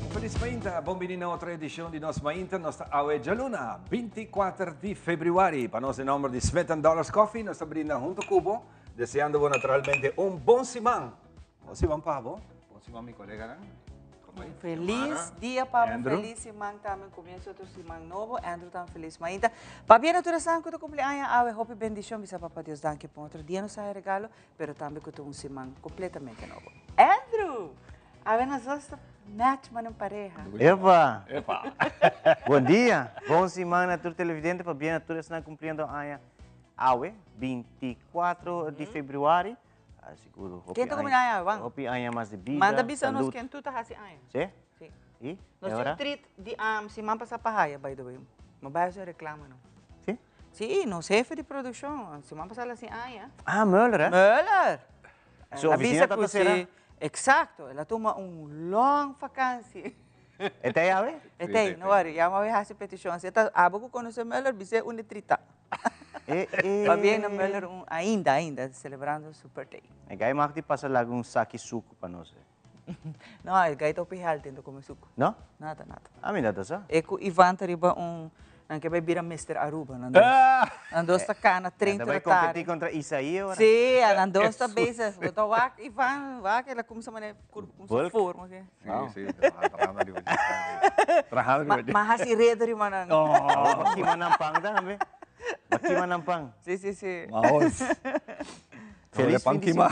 Un felis mainta, bon bini na otro edicion di nos Mainta. Nos ta awe djaluna, 24 di februari. Pa nos en nomber di Smith and Dollars Coffee, nos ta brinda hunto cu bo, deseando bo naturalmente un bon siman. Bon siman pa bo, bon siman mi coleganan. Un felis dia pa bo, felis siman tambe, comienzo otro siman nobo. Andrew tambe felis mainta. Pabia na tur esnan cu ta cumpli aña awe, hopi bendicion, bisa Papa Dios danki pa un otro dia nos haya regalo, pero tambe cu ta un siman completamente nobo. Andrew! Awe nos dos ta match man un pareha. Epa! Epa! Bon dia! Bon siman na tur televidente, pabia na tur esnan cumpliendo aña awe, 24 di februari. Ah, sigur. Hopi Ken ta cumpli aña awe, Juan? Hopi aña mas di bida. Manda bisa nos salud. ken tu ta haci aña. Sí? Sí. Y? Nos E ora? tin treat di um, siman pasa pa haya, by the way. Ma bai haci un reclamo no. Sí? Sí, nos jefe di produccion, siman pasa el haci aña. Ah, Muller, eh? Muller! Su El a oficina bisa ta cu cera? sí. Exacto, el a tuma un long vakantie. E ta awe? E ta no worry, ya mi a haci peticion. Si e ta abo cu conoce Muller, bis'é unda e trita. E, e. Pabia na Muller un ainda, ainda, celebrando su birthday. E gai mag di pasa laga un saki sucu pa nos. No, e gai ta hopi healthy, no ta come sucu. No? Nada, nada. Ami no ta sa. E cu Ivan ta riba un, nan ke bai bira Mister Aruba, nan dos. Nan dos ta cana 30 Nan ta bai de tardi. competi contra Isaí ora. Sí, nan dos ta bezig. Bo ta wak Ivan, wak el a cuminsa mane curpa cuminsa Bulk. forma ke. Sí, sí, trahando riba dje. Trahando riba dje. Ma hasi redo riba nan. Oh, ba kima nan pan tambe. Ba kima nan pan. Sí, sí, sí. Maos. Feliz pan fin di kima.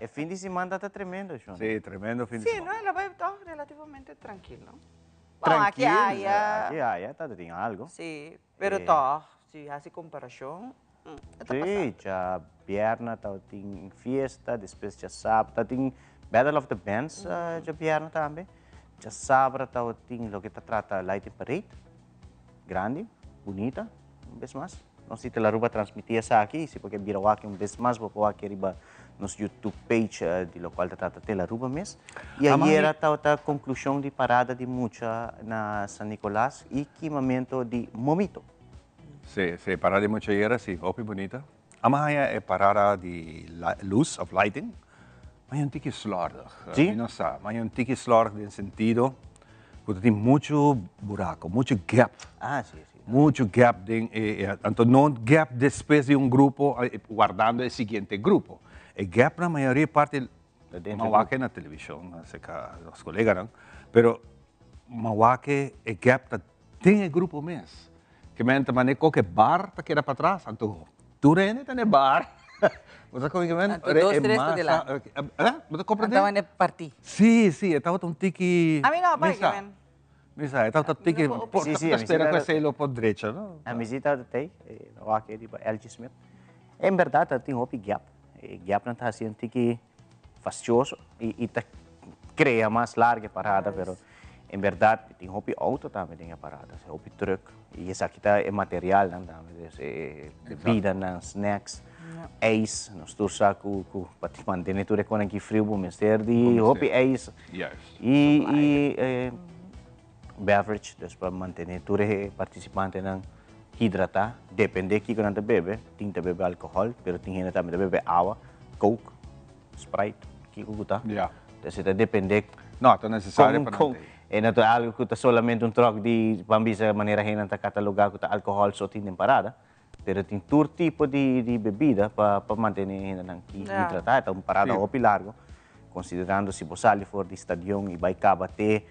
E fin di siman ta tremendo, Shon. Sí, tremendo fin di Sí, siman. no, el a bai toch relativamente trankil, no? Bon, aki Trankil, aya. Aki aya ta tin algo. Sí, pero toch, si hasi comparacion, e ta Sí, pasando. dja bierna tabatin fiesta, despues dja sabra tabatin Battle of the Bands dja bierna tambe. Dja sabra tabatin loke ta trata Lighting Parade, grandi, bunita, un bes mas. Nos di Telaruba a transmiti esaki, si bo ke bira wak un bes mas bo por wak riba nos YouTube page di lokual ta trata Telaruba mes. I ayera tabata konklushon di parada di mucha na San Nicolas i kimamento di momito. Sí, sí, parada di mucha ayera sí, hopi bunita. Ama haña e parada di luz of lighting, ma e un tiki slordig. Sí? Mi no sa, ma e un tiki slordig den sentido ku ta tin muchu buraco, muchu gap. Ah, sí, sí. Muchu gap den e, e, anto no gap despues di un grupo, wardando e siguiente grupo. E gap na mayoria parti, ma wak na televishon, acerca nos coleganan, pero ma wak e gap ta Den e grupo mes. Ke men ta mane koke bar ta keda patras, anto tur hende ta ne bar. Bo sa kon ke men? Anto dos, tres ta dilanti. Eh? Bo ta komprende? Anto mane parti. Si, si, e tabata un tiki. Ami no bai ke men. Mi sa, e tabata tiki. Si, si, Ta spera ku esei lo por drecha, no? Ami si tabata tei, no wak e riba LG Smith. En berdad tabatin hopi gap. E gapnan ta hasi un tiki fastioso y ta crea mas larga e parada, pero en berdad tin hopi auto tambe den e parada, hopi truck y esaki ta e materialnan tambe, dus e bebidanan, snacks, ijs, nos tur sa cu pa mantene tur e conan aki friu bo mester di hopi ijs y beverage, dus pa mantene tur e participantenan hidrata, depende kico nan ta bebe, tin ta bebe alcohol, pero tin hende tambe ta bebe awa, coke, sprite, kico cu ta. Entonces e ta depende No, ta necesario pa nan con, tei. e no ta algo cu ta solamente un truck di, ban bisa manera hendenan ta cataloga cu ta alcohol so tin den parada, pero tin tur tipo di di bebida pa pa mantene hendenan ki hidrata, e ta un parada hopi largo, considerando si bo sali for di stadion y bay caba te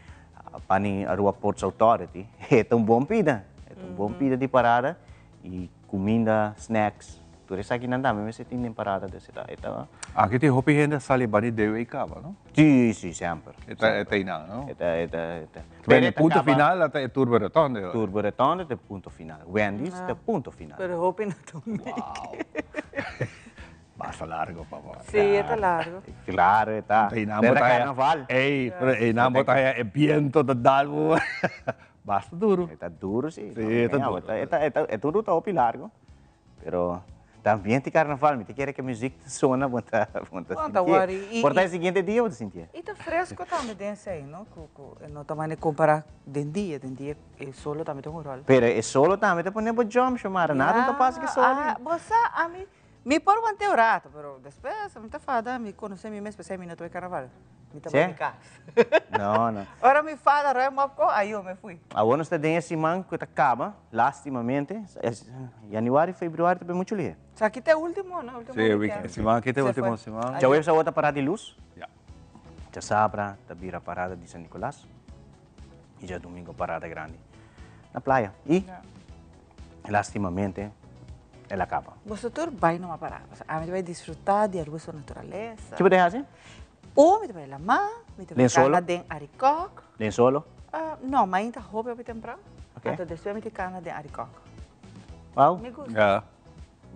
pani Aruba Ports Authority, e ta un bon pida, e ta un bon pida di parada y cuminda, snacks, tur esakinan tambe mester tin den parada, dus e ta, e ta. Aki tin hopi hende a sali bani DW caba, no? Si, si, semper. E ta, e ta einan, no? E ta, e ta, e ta. Pero e punto final a ta e Turbo Rotonde ora. Turbo Rotonde ta e punto final. Wendy's ta e punto final. Pero hopi no ta un make. Basta largo, papa. Sí, e ta largo. Claro, e ta. Einan Pero bo ta haya- carnaval. Ey, pero einan bo ta haya e biento ta dal bo. Basta duro. E ta duro, sí. Sí, e ta No, duro. E ta un ruta hopi largo, pero ta ambiente carnaval, mi ta kere cu muziek ta sona, bo ta, bo ta Bo ta sintié. worry. Por ta e siguiente dia bo ta sintié. Y ta fresco tambe den esey, no? Cu e no ta mane compara den dia, den dia e solo tambe ta un rol. Pero e solo tambe ta pone bo jump, Xiomara. Nada no ta pasa cu e solo. Ah, bo sa, ami, mi por want'é un rato, pero despues mi ta fada, mi conoce mi mes, p'esei mi no ta bay carnaval. Mi ta bay mi cas. No, no. Ora mi fada ruim op ko, ayo, me fui. Awor nos ta den e siman cu ta caba, lastimamente, januari, februari ta bay mucho lihe. Sa aki ta e ultimo, no? Ultimo Sí, weekend. weekend. Siman aki ta e Se ultimo fue. siman. Djaweps awor ta parada di luz. Ja. Djasabra ta bira parada di San Nicolas. Y djadomingo parada grandi na playa. Y lastimamente el a caba. Boso tur bay numa parada. Pasobra ami ta bay disfruta di Aruba su naturalesa. Ki bo ta haci? O mi ta bay lama, mi ta bay Den solo? cana den Arikok. Den solo? No, mainta hopi hopi tempran. Ok. Anto despues mi ta cana den Arikok. Wow. Mi gusta. Ja.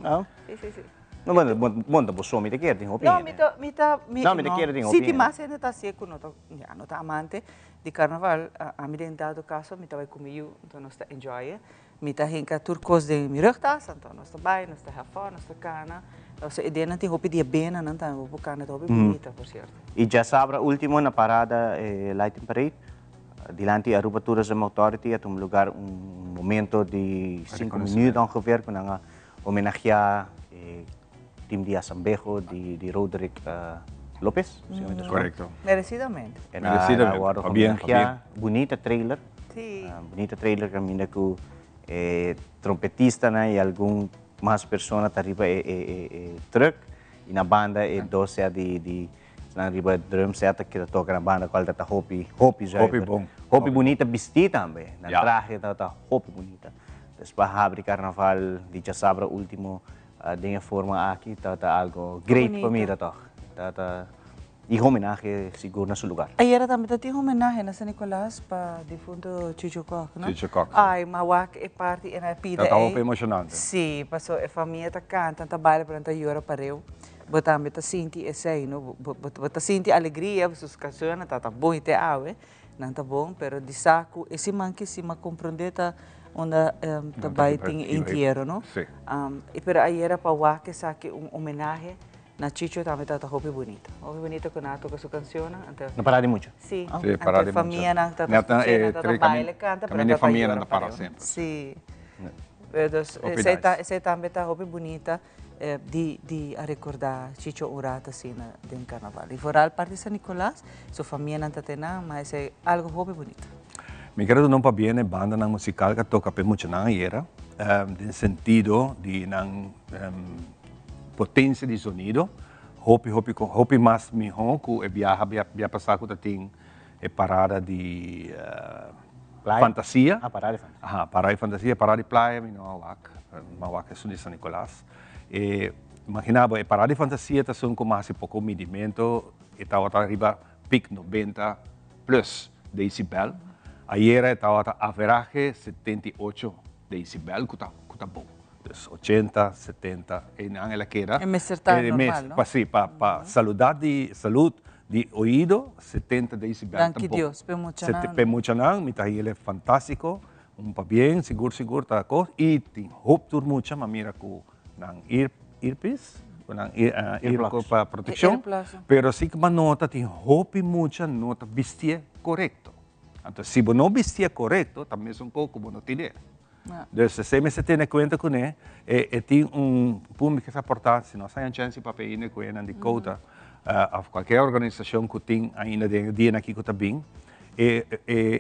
No. Si, si, si. No, bueno, bon, bon, ta bo so mi ta kere tin hopi No, hende. mi ta, mi ta, mi, No, mi ta kere tin hopi Si tin hende. mas hende ta hacié cu no ta, ya, no ta amante di carnaval, ami den dado caso mi ta bay cu mi yu, enton nos ta enjoy e. Mi ta hinca tur cos den mi rugtas, anto nos ta bay, nos ta have fun, nos ta cana. Osea, e dianan tin hopi di e benanan tambe, bo por cana, ta hopi bunita, por cierto. Y djasabra ultimo na parada e Lighting Parade, dilanti Aruba Tourism Authority a tuma lugar un momento di cinco minuut ongeveer cu nan a homenagea e team di Asambejo di Roderick Lopez, si no mi ta Correcto. Merecidamente. E na Merecidamente. wordo Pabien, homenagea. pabien. Bunita trailer. Sí. Bunita trailer caminda cu e trompetistanan y algun mas persona ta riba e truck y na banda e dos set di esnan riba drum set ta keda toca na banda cual ta hopi, hopi zuiver. Hopi bon. Hopi bunita bisti tambe. Nan Ya. trahe ta ta hopi bunita. Pues pa habri carnaval di djasabra ultimo den e forma aki ta ta algo great pa mira toch. Ta ta y homenahe sigur na su lugar. Ayera tambe ta tin homenahe na San Nicolas pa difunto Chicho Kock, no? Chicho Kock, si. Ay, ma wak e parti en a pida Ta ta ey. hopi emocionante. Si, paso e famia ta canta, ta baila, pero nan ta yora pareu. Bo tambe ta sinti esey, no? Bo, bo, bo ta sinti alegria, sus cancionnan ta ta bon y te awe, nan ta bon, pero di sa cu e siman ki si m'a comprende ta unda ta bay tin e entiero, no? Si. Pero ayera pa wak esaki un homenahe na Chicho tambe tabata hopi bunita. Hopi bunita cu nan a toca su cancionnan, anto. No para di mucho? Si, Si, para anto di e famianan mucho. ta ta scucha, nan ta ta baila, canta, pero nan Caminda ta ta familianan yora ta para pareu. semper. Si. Dus Hopi esey ta, nice. esey tambe ta hopi bunita di di a recorda Chicho un rato asina den carnaval. Y vooral parti San Nicolas, su famianan ta tenan, ma esey algo hopi bunita. Mi kere duna un pabia na e bandanan musical ku a toka pa e muchanan ayera, den sentido di nan potencia di sonido, hopi hopi hopi mas miho ku e biaha bia pasa ku ta tin e parada di fantasia. Ah, parada di fantasia. Aha, parada di fantasia, parada di playa mi no a wak, mi a wak esun di San Nicolas. E imagina bo e parada di fantasia ta esun ku mas hasi poko midimento, e tabata riba piek 90 plus decibel, ayera e tabata averahe 78 decibel ku ta ku ta bon. Dus 80, 70, einan el a keda. E mester ta normal, no? Pa si, pa pa saludat di salud di oido, 70 decibel ta bon. Danki Dios p'e muchanan. P'e muchanan, mi ta hila fantastico, un pabien, sigur sigur ta cos. Y tin hoop tur mucha, m'a mira cu nan ear earpiece, cu nan ear Earplugs. pa proteccion. Earplugs. Pero si cu m'a nota tin hopi mucha no ta bistié corecto. Anto si bo no bistié corecto, ta mesun cos cu bo no tin'é. Dus esei mester tene kuenta kuné, e tin un punto mi kier aportá, si nos haña chèns di papia ainda ku esnan di Kouta òf kualke organisashon ku tin ainda den e dianan aki ku ta bin, e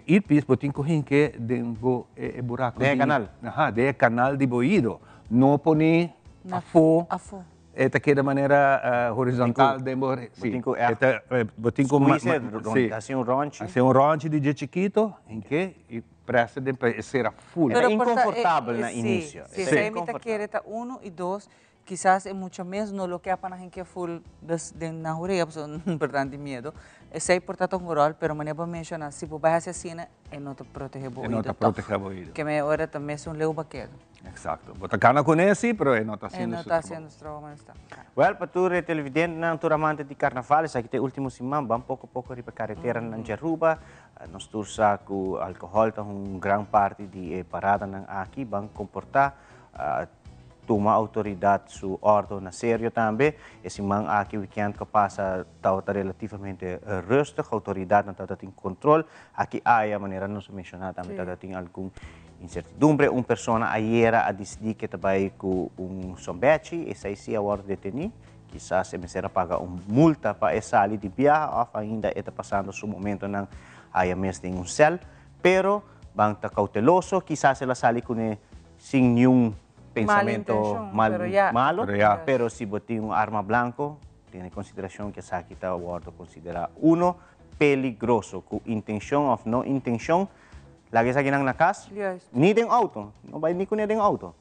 earpiece bo tin ku hink'é den bo e buraku Den e kanal. Aha, den e kanal di bo oido. No pone afó. Afó. E ta keda manera horizontal den bo. Bo tin ku echt Bo tin ku squeeze e, hasi un rònchi. Hasi un rònchi di dje chikito, hink'é i Presta den pa e sera full. Pero ta inconfortabel na inicio. Si, si, esei mi ta kere ta uno y dos. Kisas e mucha mes no lo ke pa nan ke full dus den nan horea pasobra nan por tanti miedo. Esei por ta un rol, pero manera bo menciona, si bo bai haci asina e no ta protege bo E no oido ta toch. protege bo oido. Ke me ora ta mes un leu bakedo. Exacto. Bo ta cana cune si, pero e no ta E haciendo no su ta trabou. haciendo su trabou manera sta. Wel, pa tur e televidentenan, tur amante di carnaval, esaki ta e ultimo siman, ban poco poco riba carreteranan di Aruba. Nos tur sa cu alcohol ta un gran parti di e paradanan aki, ban comporta. Tuma autoridad su ordo na serio tambe. E siman aki weekend cu a pasa tabata relativamente rustig, autoridadnan tabata tin control. Aki aya, manera nos a menciona tambe tabata tin algun incertidumbre. Un persona ayera a dicidi cu e ta bay cu un sombechi, esey si a wordo deteni. Kisas e mester a paga un multa pa e sali di biaha of ainda e ta pasando su momentonan aya mes den un cel. Pero ban ta cauteloso, kisas el a sali cune sin niun pensamento Mal intencion, pero ya. malo, Pero ya. pero si bo tin un arma blanco, tene consideracion cu esaki ta wordo considera uno peligroso, cu intencion of no intencion, laga esakinan na cas, ni den auto, no bay ni cune den auto,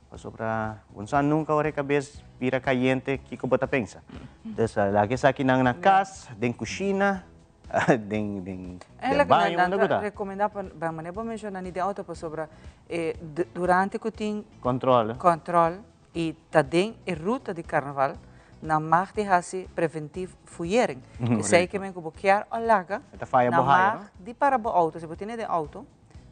pasobra bo no sa nunca ora e cabes bira cayente kico bo ta pensa, dus laga esakinan na cas, den cushina, den den den baño Nan unda ku ta ta. recomenda pa ban manera bo menciona ni den auto pasobra e durante ku tin Control. control y ta den e ruta di carnaval nan mag di haci preventief fuyering. Esey ke men ku bo kier o laga E ta faya nan bo haya mag no? di para bo auto si bo tene den auto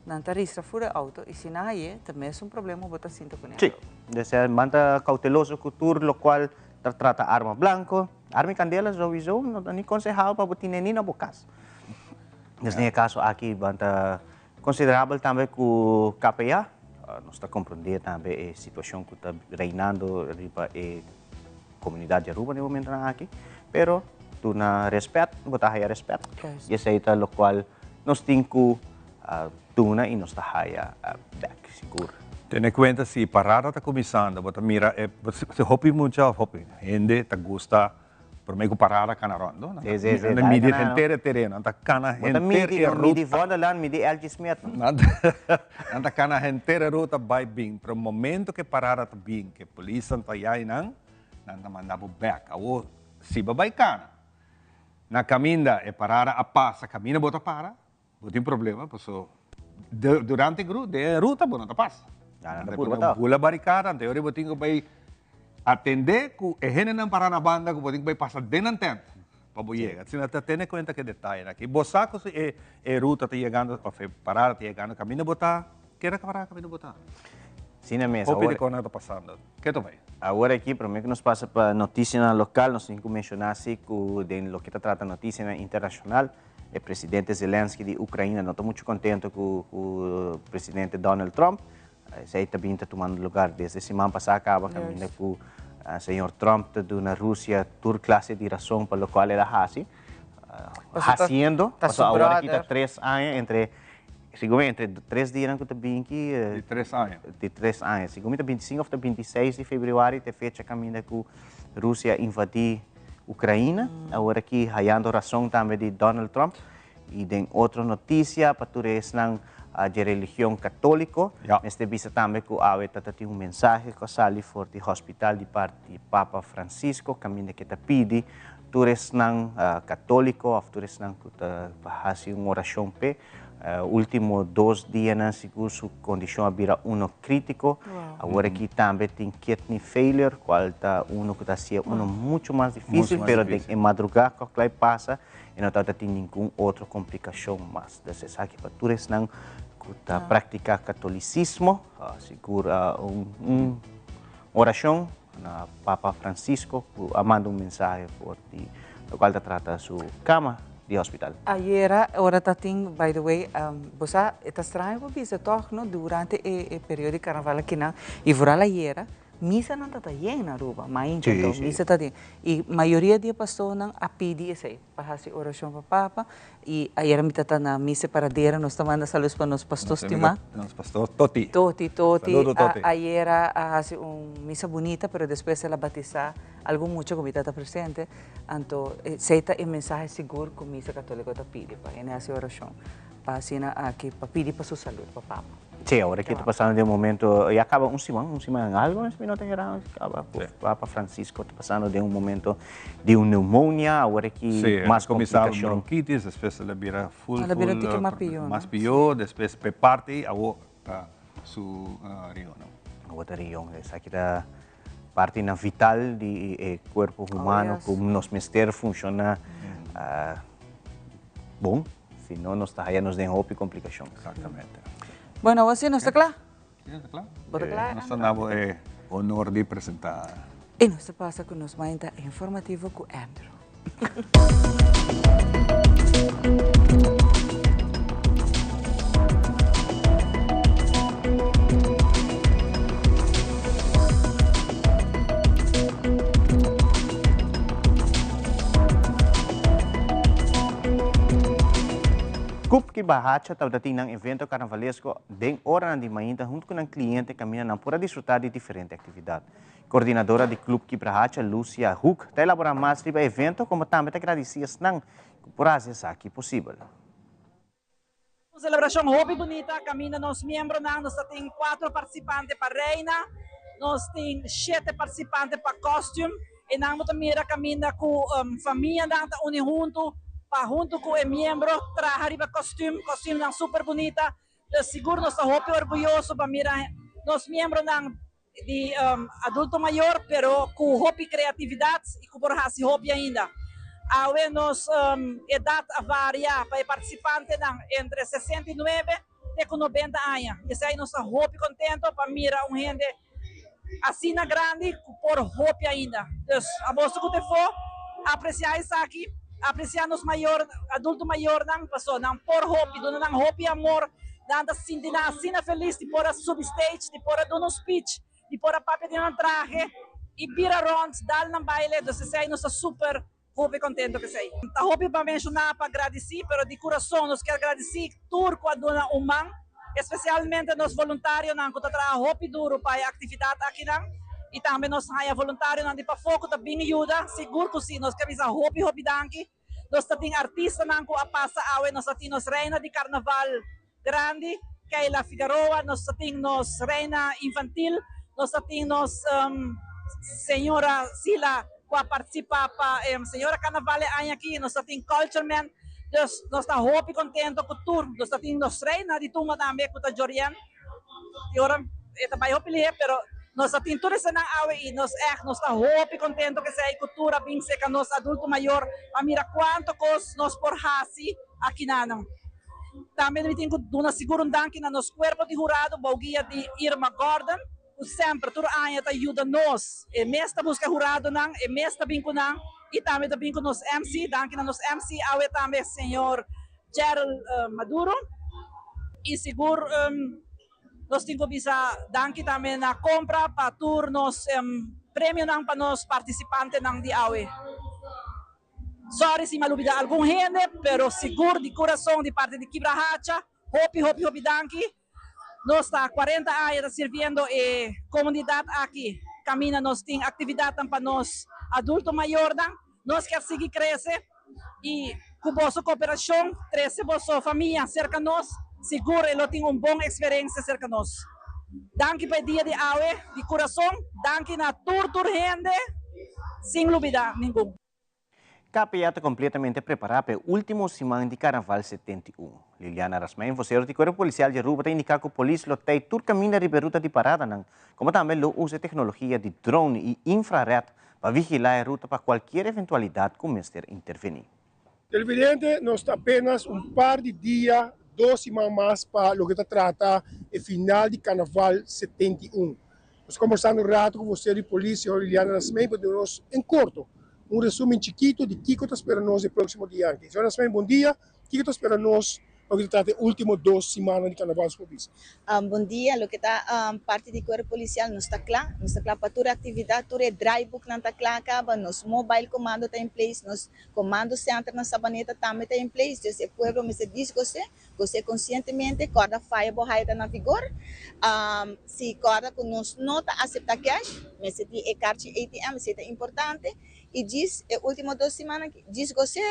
nan ta ristra fura e auto y si nan haye ta mesun problema bo ta sinta cune. Si, desea ban ta cauteloso ku tur locual ta trata arma blanco. Arma y candela sowieso no ta ni consehado pa bo tine ni na bo cas. Dus den e caso aki ban ta considerabel tambe cu KPA. Nos ta comprende tambe e situacion cu ta reinando riba e comunidad di Aruba den e momentonan aki. Pero duna respet, bo ta haya respet. Y esey ta locual nos tin cu duna y nos ta haya bek sigur. Tene cuenta si parada ta cuminsando bo ta mira e si hopi mucha of hopi hende ta gusta prome cu parada cana rond no Si si si nan ta midi henter e tereno nan ta cana Bo ta henter midi e no midi ruta Vondelland midi LG Smith no. Nan ta cana henter e ruta bay bin pero momento cu e parada ta bin cu e polisnan ta yai nan nan ta manda bo bek awor si bo bay cana na caminda e parada a pasa caminda bo ta para. Bo tin problema paso durante gru den e ruta bo no ta pasa. Ya, Nan ta puro pone botao. un bula baricada ante ora bo tin ku bai atende ku e hendenan para na banda ku bo tin ku bai pasa den nan tent pa bo yega. Asina ta tene kuenta ku e detayenan aki. Bo sa ku si e e ruta ta yegando of e parada ta yegando kaminda bo ta keda pará kaminda bo ta. Asina mes. Hopi di kosnan ta pasando. Ke ta bai? Awor aki prome ku nos pasa pa notisianan lokal nos tin ku menshoná si ku den loke ta trata notisianan internashonal E presidente Zelensky di Ukraina no ta mucho contento cu cu presidente Donald Trump. Esey ta bin ta tumando lugar desde siman pasa caba caminda cu señor Trump ta duna Rusia tur clase di razon pa locual el a haci. Haciendo, pasobra awor aki ta tres aña entre, segun mi entre tres dianan cu ta bin aki. Di tres aña. Di tres aña. Segun mi ta bintisinco of ta bintiseis di februari ta e fecha caminda cu Rusia a invadi Ukraina, awor aki hayando rason tambe di Donald Trump. Y den otro noticia pa tur esnan dje religion catolico, mester bisa tambe cu awe ta ta tin un mensahe cu a sali for di hospital di parti di Papa Francisco caminda ke ta pidi tur esnan catolico of tur esnan cu ta haci un oracion p'e. Ultimo dos dianan sigur su kondishon a bira uno kritiko. Awor aki tambe tin kidney failure, kual ta uno ku ta hasié uno mucho mas difísil, pero den e madrugá ku a pasa e no tabata tin ningun otro komplikashon mas. Dus esaki pa tur esnan ku ta praktiká katolisismo, sigur un orashon na Papa Francisco ku a manda un mensahe for di lokual ta trata su kama di hospital. Ayera ora ta tin, by the way, bo sa e ta straño pa bisa tòg no, durante e periodo di karnaval akinan i vooral ayera, misanan ta ta yen na Aruba, mainta anto misa ta tin i mayoria di e pastornan a pidi esei. Pa hasi orashon pa Papa i ayera mi ta ta na misa paradera nos ta manda saludos pa nos pastor stima. Nos pastor Toti. Toti Toti. Saludo Toti. Ayera a hasi un misa bunita pero despues el a batisa algun mucha ku mi ta ta presente anto esei ta e mensahe sigur ku misa katoliko ta pidi pa hende hasi orashon pa asina aki pa pidi pa su salud pa Papa. Sí, awor aki ta pasando den un momento, ya caba un siman, un siman en algo, si mi no ta errado, caba cu Papa Francisco ta pasando den un momento di un neumonia, awor aki Sí, mas a cuminsa complicacion. bronquitis, despues el a bira full, El a bira full, tiki mas pió, no? mas pió, despues p'e parti, awor ta su rion, no? Awor ta rion, esaki ta partinan vital di e cuerpo humano Oh, yes. cu nos mester funciona bon, si no nos ta haya nos den hopi complicacion. Exactamente. Bueno, awor si nos ta cla? Si, nos ta cla. Bo ta cla, Nos ta na bo e honor di presenta. Y nos ta pasa cu nos mainta informativo cu Andrew. Cup Kibahacha tabata tin nan evento carnavalesco den oranan di mainta hunto cu nan cliente caminda nan por a disfruta di diferente actividad. Coordinadora di Club Kibrahacha, Lucia Hoek, ta elabora mas riba e evento como tambe ta gradici esnan cu por haci esaki posibel. Un celebracion hopi bunita caminda nos miembronan, nos ta tin cuatro participante pa reina, nos tin shete participante pa costume y nan bo ta mira caminda cu famianan ta uni hunto pa hunto cu e miembro traha riba costume, costumenan super bunita, dus sigur nos ta hopi orguyoso pa mira nos miembronan di adulto mayor pero cu hopi creatividad y cu por haci hopi ainda. Awe nos edad a varia pa e participantenan entre 69 te cu 90 aña y esey nos ta hopi contento pa mira un hende asina grandi cu por hopi ainda. Dus aboso cu te fo aprecia esaki, aprecia nos mayor adulto mayornan paso nan por hopi, duna nan hopi amor. Nan ta sinti nan asina felis di por a subi stage, di por a duna un speech, di por a papia di nan trahe y bira rond, dal nan baile. Dus esey nos ta super hopi contento cu esey. Ta hopi pa menciona, pa gradici, pero di curason nos kier gradici tur cu a duna un man, especialmente nos voluntarionan cu ta traha hopi duro pa e actividad akinan y tambe nos haya voluntarionan di pafo cu ta bin yuda. Sigur cu si, nos kier bisa hopi hopi danki. Nos ta tin artistanan ku a pasa awe, nos ta tin nos reina di karnaval grandi, Keila Figaroa, nos ta tin nos reina infantil, nos ta tin nos señora Sila ku a partisipa pa e señora karnaval e aña aki, nos ta tin cultureman, dus nos ta hopi kontento ku tur, nos ta tin nos reina di tumba tambe ku ta Jorien. Y ora e ta bay hopi lihe, pero nos a tin tur esanan awe y nos echt nos ta hopi contento cu esey cu tur a bin cerca nos adulto mayor pa mira cuanto cos nos por haci akinanan. Tambe mi tin cu duna sigur un danki na nos cuerpo di hurado bou guia di Irma Gordon cu semper tur aña ta yuda nos. E mes ta busca huradonan, e mes ta bin cu nan y tambe ta bin cu nos MC. Danki na nos MC awe tambe señor Gerald Maduro y sigur nos tin cu bisa danki tambe na compra pa tur nos premionan pa nos participantenan di awe. Sorry si mi a lubida algun hende pero sigur di curason di parti di Kibrahacha hopi hopi hopi danki. Nos ta 40 aña ta sirbiendo e comunidad aki caminda nos tin actividadnan pa nos adulto mayornan. Nos kier sigui crece y cu boso cooperacion trece boso famia cerca nos, sigur e lo tin un bon experiencia cerca nos. Danki pa e dia di awe, di curason, danki na tur tur hende sin lubida ningun. KPA ta kompletamente prepará pa e último siman di Karnaval 71. Liliana Rasmijn, vosero di Kuerpo Polisial di Aruba ta indiká ku polis lo tei tur kaminda riba e ruta di paradanan, komo tambe lo usa e teknologia di drone i infrared pa vigilá e ruta pa kualkier eventualidat ku mester intervení. Televidente, nos ta apenas un par di dia, dos siman mas pa loke ta trata e final di Carnaval 71. Nos combersando un rato cu vocero di polis, señor Liliana Rasmijn, pa duna nos en corto un resumen chikito di kico ta spera nos e proximo dia aki. Señor Rasmijn, bon dia. Kico ta spera nos pa loke ta trata e ultimo dos simannan di Carnaval su por bisa? Bon dia, loke ta parti di Cuerpo Policial nos ta cla, nos ta cla pa tur actividad, tur e draaiboeknan ta cla caba, nos mobile comando ta in place, nos comando center na Sabaneta tambe ta in place, dus e pueblo mester disgos'e, gos'e conscientemente, corda faya bo haya ta na vigor, si corda cu nos no ta acepta cash, mester di e carchi ATM, esey ta importante, y djis e ultimo dos siman aki, djis gos'e.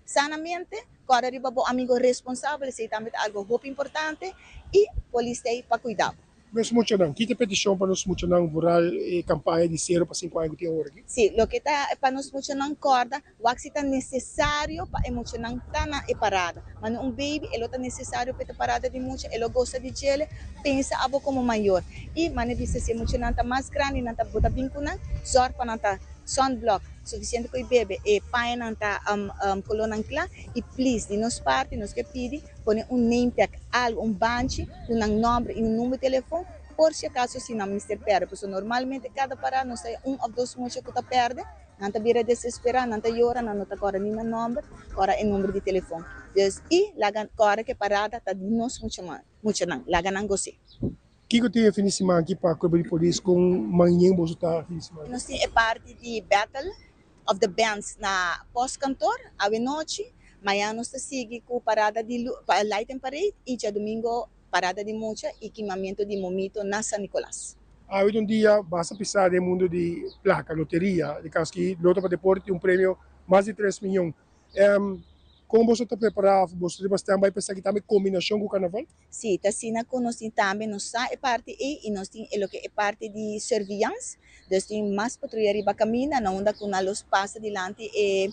sanamente, kòrda riba bo amigo responsabel, esei tambe ta algo hopi importante i polis ta ei pa kuida bo. Nos muchanan, Ki ta e petishon pa nos muchanan vooral e kampaña di sero pa sinku aña ku tin awor aki? Sí, loke ta pa nos muchanan kòrda wak si ta nesesario pa e muchanan ta na e parada. Ma no un baby e lo ta nesesario pa e ta parada di mucha, e lo gosa di djele, pensa abo komo mayor. I mane bisa si e muchanan ta mas grandi nan ta bo ta bin ku nan, zòrg pa nan ta sunblock sufisiente ku e bebe, e pañanan ta kolónan kla i please di nos parti nos ke pidi Pone un name tag, algo, un banchi cu nan nomber y un number di telefon por si acaso si nan mester perde. Pasobra normalmente cada parada nos ta haya un of dos mucha cu ta perde, nan ta bira desespera, nan ta yora, nan no ta corda ni nan nomber, ora e number di telefon. Dus, y laga corda cu e parada ta di nos muchanan, laga nan gos'é. Kiko tin e fin di siman aki pa Cuerpo di Polis? Con manien boso ta fin di siman? Nos tin e parti di Battle of the Bands na Postkantoor awe nochi. Mañan nos ta sigui cu parada di Light and Parade y djadomingo parada di mucha y kimamento di momito na San Nicolas. Awe ta un dia basta pisa den mundo di placa, loteria. Di caso ki Loto pa Deporte tin un premio mas di tres miyon. Con boso ta prepara of boso riba standby pa esaki tambe combinacion cu carnaval? Sí, ta asina cu nos tin tambe, nos sa e parti ey y nos tin e loke e parti di surveillance, dus tin mas patruya riba caminda na unda cu nan los pasa dilanti e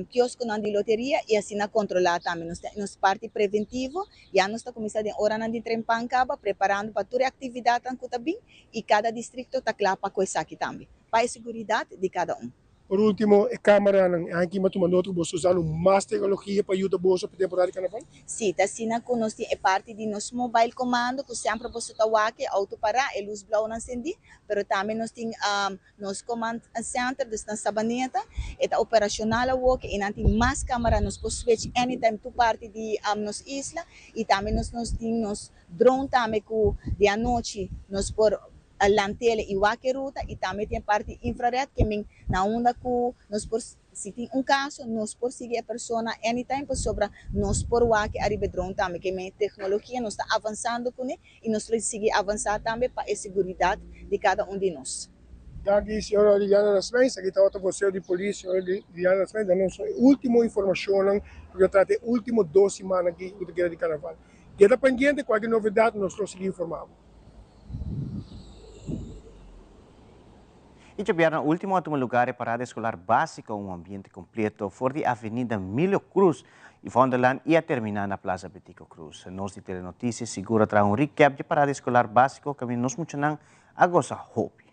kiosconan di loteria y asina controla tambe. Nos tin nos parti preventivo, ya nos ta cuminsa den oranan di trempan caba preparando pa tur e actividadnan cu ta bin y cada districto ta cla pa cu esaki tambe, pa e seguridad di cada un. Por ultimo, e cameranan e aki m'a tuma nota cu boso usando mas tecnologia pa yuda boso pa temporada di carnaval? Si, ta asina cu nos tin e parti di nos mobile comando cu semper boso ta wak e auto para, e luz blaunan cendi, pero tambe nos tin nos command center, dus na Sabaneta, e ta operacional awoki y nan tin mas camera, nos por switch anytime tur parti di nos isla y tambe nos nos tin nos drone tambe cu di anochi nos por Lantele i wak e ruta i tambe tin e parti infrared ke men na unda ku nos por si tin un kaso nos por sigui e persona anytime pasobra nos por wak ariba e drone tambe ke men teknologia nos ta avansando kuné i nos lo sigui avansá tambe pa e seguridat di kada un di nos. Danki señora Liliana Rasmijn, esaki tabata vocero di polis señora Liliana Rasmijn dando nos e ultimo informacionnan ku ta trata e ultimo dos simannan aki ku ta keda di carnaval. Keda pendiente cualkier novedad nos lo sigui informa bo. I djabièrnè último a tuma lugar e parada eskolar básiko Un Ambiente Kompleto for di Avenida Milio Cruz i Vondellaan i a terminá na Plaza Betico Cruz. Nos di Telenoticias sigur a traha un recap dje parada eskolar básiko kaminda nos muchanan a gosa hopi.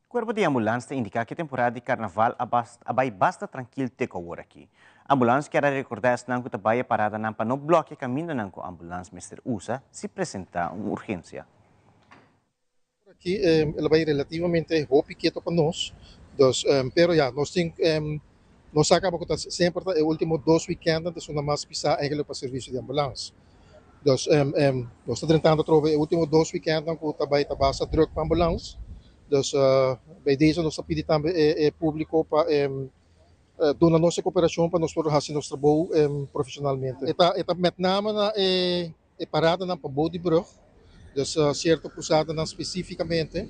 Cuerpo di ambulans ta indica cu e temporada di carnaval a a bay basta trankil te cu awor aki. Ambulans kier a recorda esnan cu ta bay e paradanan pa no blokia camindanan cu ambulans mester usa si presenta un urgencia. Aki el a bai relativamente hopi keto pa nos, dus pero ya nos tin nos sa kaba ku ta semper ta e ultimo dos weekendnan ta esuna mas pisá eigenlijk pa servisio di ambulans. Dus nos ta drentando atrobe e ultimo dos weekendnan ku ta bai ta basta druk pa ambulans, dus bij deze nos ta pidi tambe e publiko pa duna nos e koperashon pa nos por hasi nos trabou profeshonalmente. E ta met name na e E paradanan pa bou di brug, dus sierto krusadanan spesífikamente.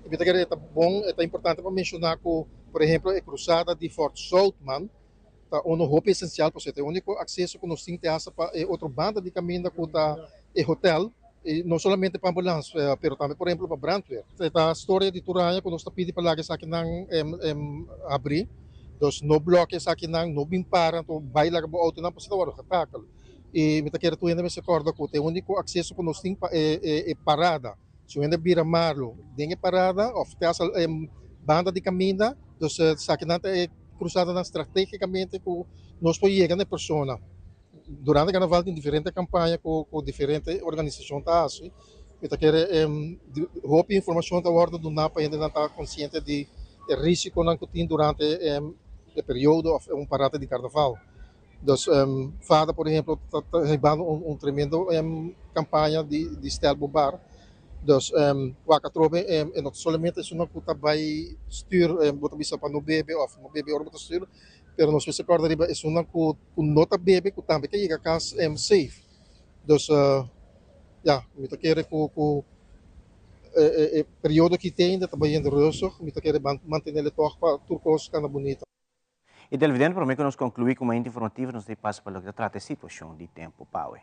Mi ta kere e ta bon, e ta importante pa menshoná ku, por ehemplo, e krusada di Fort Zoutman ta unu hopi esensial pasobra ta e úniko akseso ku nos tin te hasta pa e otro banda di kaminda ku ta e hotel, i no solamente pa ambulans, pero tambe, por ehemplo, pa brandweer. E ta storia di tur aña ku nos ta pidi pa laga esakinan habrí, dus no blòkia esakinan, no bin para, anto bai laga bo outonan pasobra ta wòrdu getakel. I mi ta kere tur hende mester kòrda ku ta e úniko akseso ku nos tin pa e parada. Si un hende bira malu den e parada òf te hasta e banda di kaminda, dus esakinan ta e krusadanan stratégikamente ku nos por yega na e persona. Durante karnaval tin diferente kampaña ku diferente organisashon ta hasi. Mi ta kere hopi informashon ta wòrdu duná pa hendenan ta konsiente di e risikonan ku tin durante e periodo òf un parada di karnaval. Dus Fada por ehemplo ta hibando un tremendo campaña di stel bo bar. Dus wak atrobe e no ta solamente esunnan cu ta bay stuur bo ta bisa pa no bebe of no bebe ora bo ta stuur, pero nos mester corda riba esunnan cu no ta bebe cu tambe ke yega cas safe. Dus ya mi ta kere cu e periodo ki tin ta bayendo rustig, mi ta kere mantenele toch pa tur cos cana bunita. E televidente prome ku nos konkluí ku mainta informativo nos ta pasa pa loke ta trata e situashon di tempu pawe.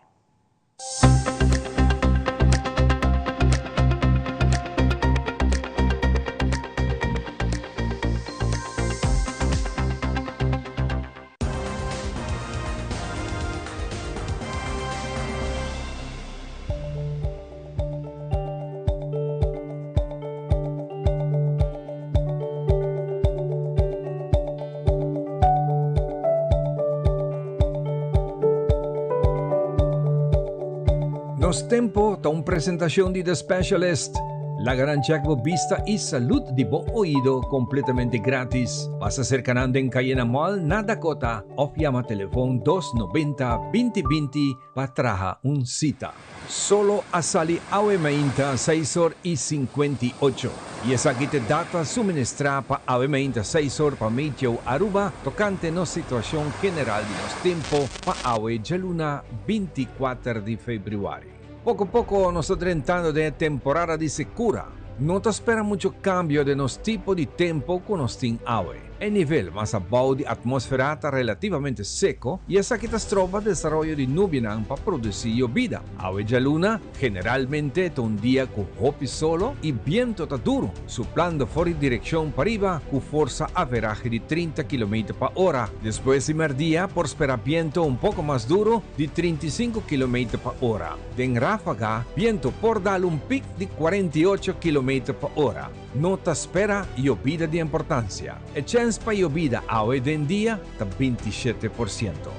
Nos Tempo ta un presentacion di The Specialist. Laga nan check bo bista y salud di bo oido completamente gratis. Pasa cerca nan den Cayena Mall na Dakota of yama telefon 290 2020 pa traha un cita. Solo a sali awe mainta seis or y 58. Y esaki t'e data suministrá pa awe mainta seis or pa Meteo Aruba tocante nos situacion general di nos tempo pa awe djaluna 24 di februari. Poco poco nos ta drentando den e temporada di secura. No ta spera mucho cambio den nos tipo di tempo cu nos tin awe. E nivel mas abou di atmosfera ta relativamente seco y esaki ta stroba desaroyo di nubianan pa produci yobida. Awe djaluna generalmente ta un dia cu hopi solo y biento ta duro, suplando for di direccion pariba cu forsa averahe di 30 kilometer pa ora. Despues di merdia por spera biento un poco mas duro di 35 kilometer pa ora. Den ráfaga, biento por dal un pik di 48 kilometer pa ora. No ta spera yobida di importancia. E chens pa yobida awe den dia ta 27%.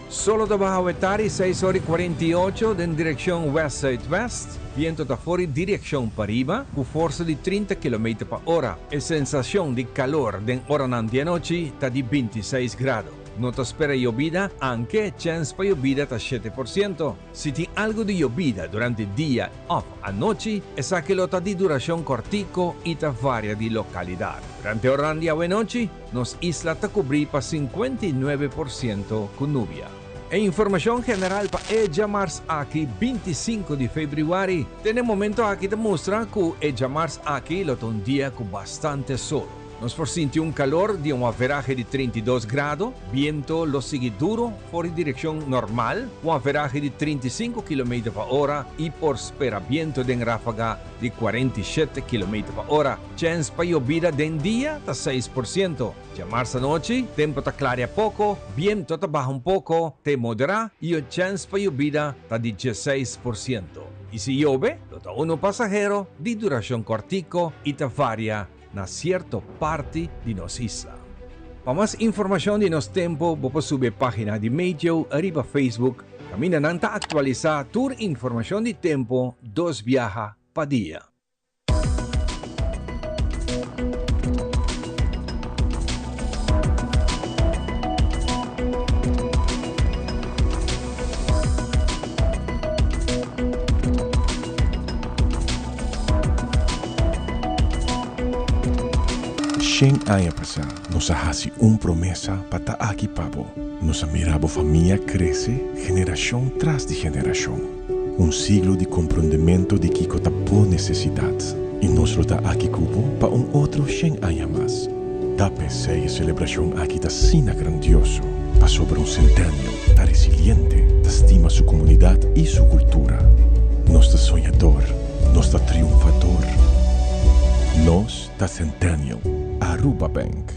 Solo ta baha wetari 6 ora y 48 den direccion west-zuidwest. Biento ta for di direccion pariba cu forsa di 30 kilometer pa ora. E sensacion di calor den oranan di anochi ta di 26 grado. No ta spera yobida, anke e chens pa yobida ta 7%. Si tin algu di yobida durante dia òf anochi, esaki lo ta di durashon kòrtiku i ta varia di lokalidat. Durante oranan di awenochi, nos isla ta kubrí pa 59% ku nubia. E informashon general pa e djamars aki, 25 di febrüari, te n'e momento aki ta mustra ku e djamars aki lo ta un dia ku bastante solo. Nos por sinti un calor di un averahe di 32 grado, biento lo sigui duro for di direccion normal cu un averahe di 35 kilometer pa ora y por spera biento den rafaga di 47 kilometer pa ora. Chens pa yobida den dia ta 6%. Djamarsa anochi, tempo ta claria poco, biento ta baha un poco te modera y e chens pa yobida ta di 16%. Y si yobe, lo ta uno pasahero di duracion cortico y ta varia na cierto parti di nos isla. Pa mas informacion di nos tempo bo por subi e pagina di Meteo riba Facebook caminda nan ta actualisa tur informacion di tempo dos biaha pa dia. Shen aña pasá nos a hasi un promesa pa ta aki pa bo. Nos a mira bo famia krese generashon tras di generashon. Un siglo di komprondementu di kiko ta bo nesesidat. I nos lo ta aki ku bo pa un otro shen aña mas. Ta p'esei e selebrashon aki ta asina grandioso, pasobra un Centennial ta resiliente, ta stima su komunidat i su kultura. Nos ta soñador, nos ta triunfador. Nos ta Centennial, Aruba Bank.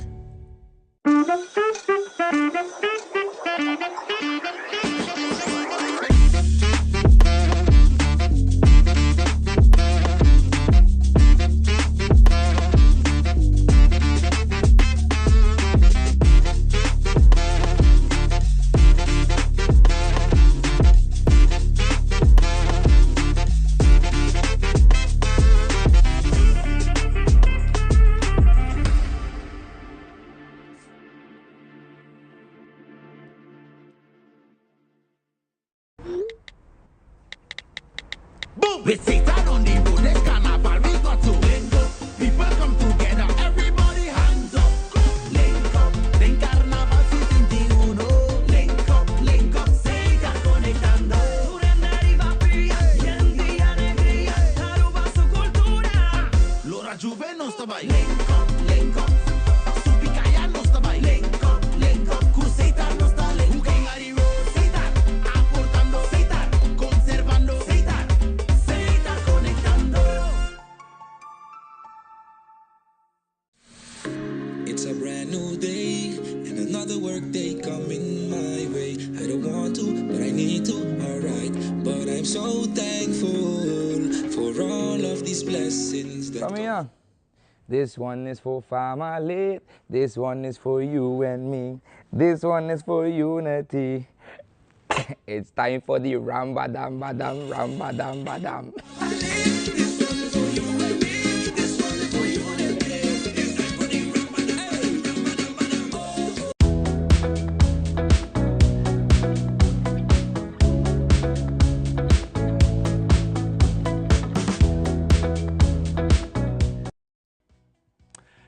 It's a brand new day and another work day coming my way. I don't want to, but I need to, alright. But I'm so thankful for all of these blessings that Famia, this one is for family, this one is for you and me, this one is for unity. It's time for the ramba dam badam ramba dam badam.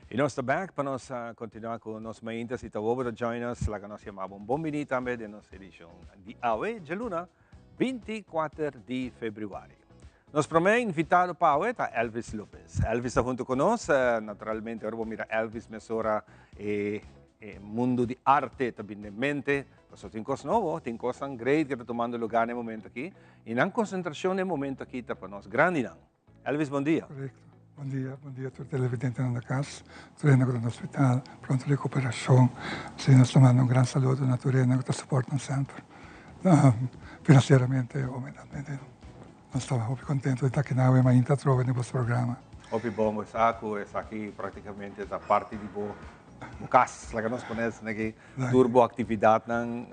Y nos ta back pa nos continua cu nos mainta. Si ta bo ta join us, laga nos yama bo un bon bini tambe den nos edicion di awe, djaluna, 24 di februari. Nos prome invitado pa awe ta Elvis Lopez. Elvis ta hunto cu nos. Naturalmente ora bo mira Elvis mesora e e mundo di arte ta bini den mente. Pasobra tin cos nobo, tin cosnan great cu ta tumando lugar na e momento aki. Y nan concentracion na e momento aki ta pa nos grandinan. Elvis, bon dia. Correcto. Bon dia, bon dia tur televidentenan na cas, tur hende cu ta na hospital, pronto recuperacion. Asina nos ta manda un gran saludo na tur hende cu ta support nos semper, financieramente o mentalmente. Nos ta hopi contento di ta aki na awe mainta atrobe den bos programa. Hopi bon bo sa cu esaki practicamente ta parti di bo cas, laga nos pone esaki aki. Tur bo actividadnan,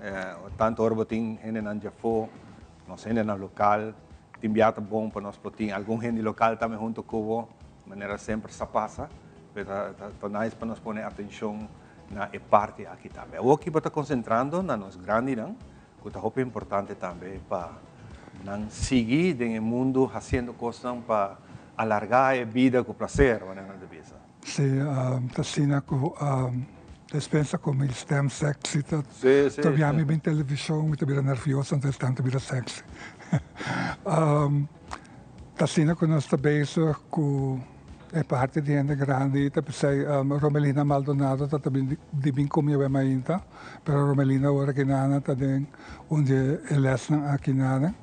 tanto ora bo tin hendenan djafo, nos hendenan local, Tin bia ta bon pa nos por tin algun hende lokal tambe hunto ku bo, manera semper sa pasa, pero ta ta nice pa nos pone atenshon na e parti aki tambe. Awor ki bo ta konsentrando na nos grandinan, ku ta hopi importante tambe pa nan sigui den e mundu hasiendo kosnan pa alargá e bida ku plaser, manera nan ta bisa. Si, ta asina ku despensa ku mi stem sexy ta tobia mi bin televishon mi ta bira nervioso anto e stem ta bira sexy. Ta asina ku nos ta bezig ku e parti di hende grandi ta p'esei Romelina Maldonado ta ta bin di bin ku mi awe mainta pero Romelina ora ki nana ta den un di e lesnan aki nana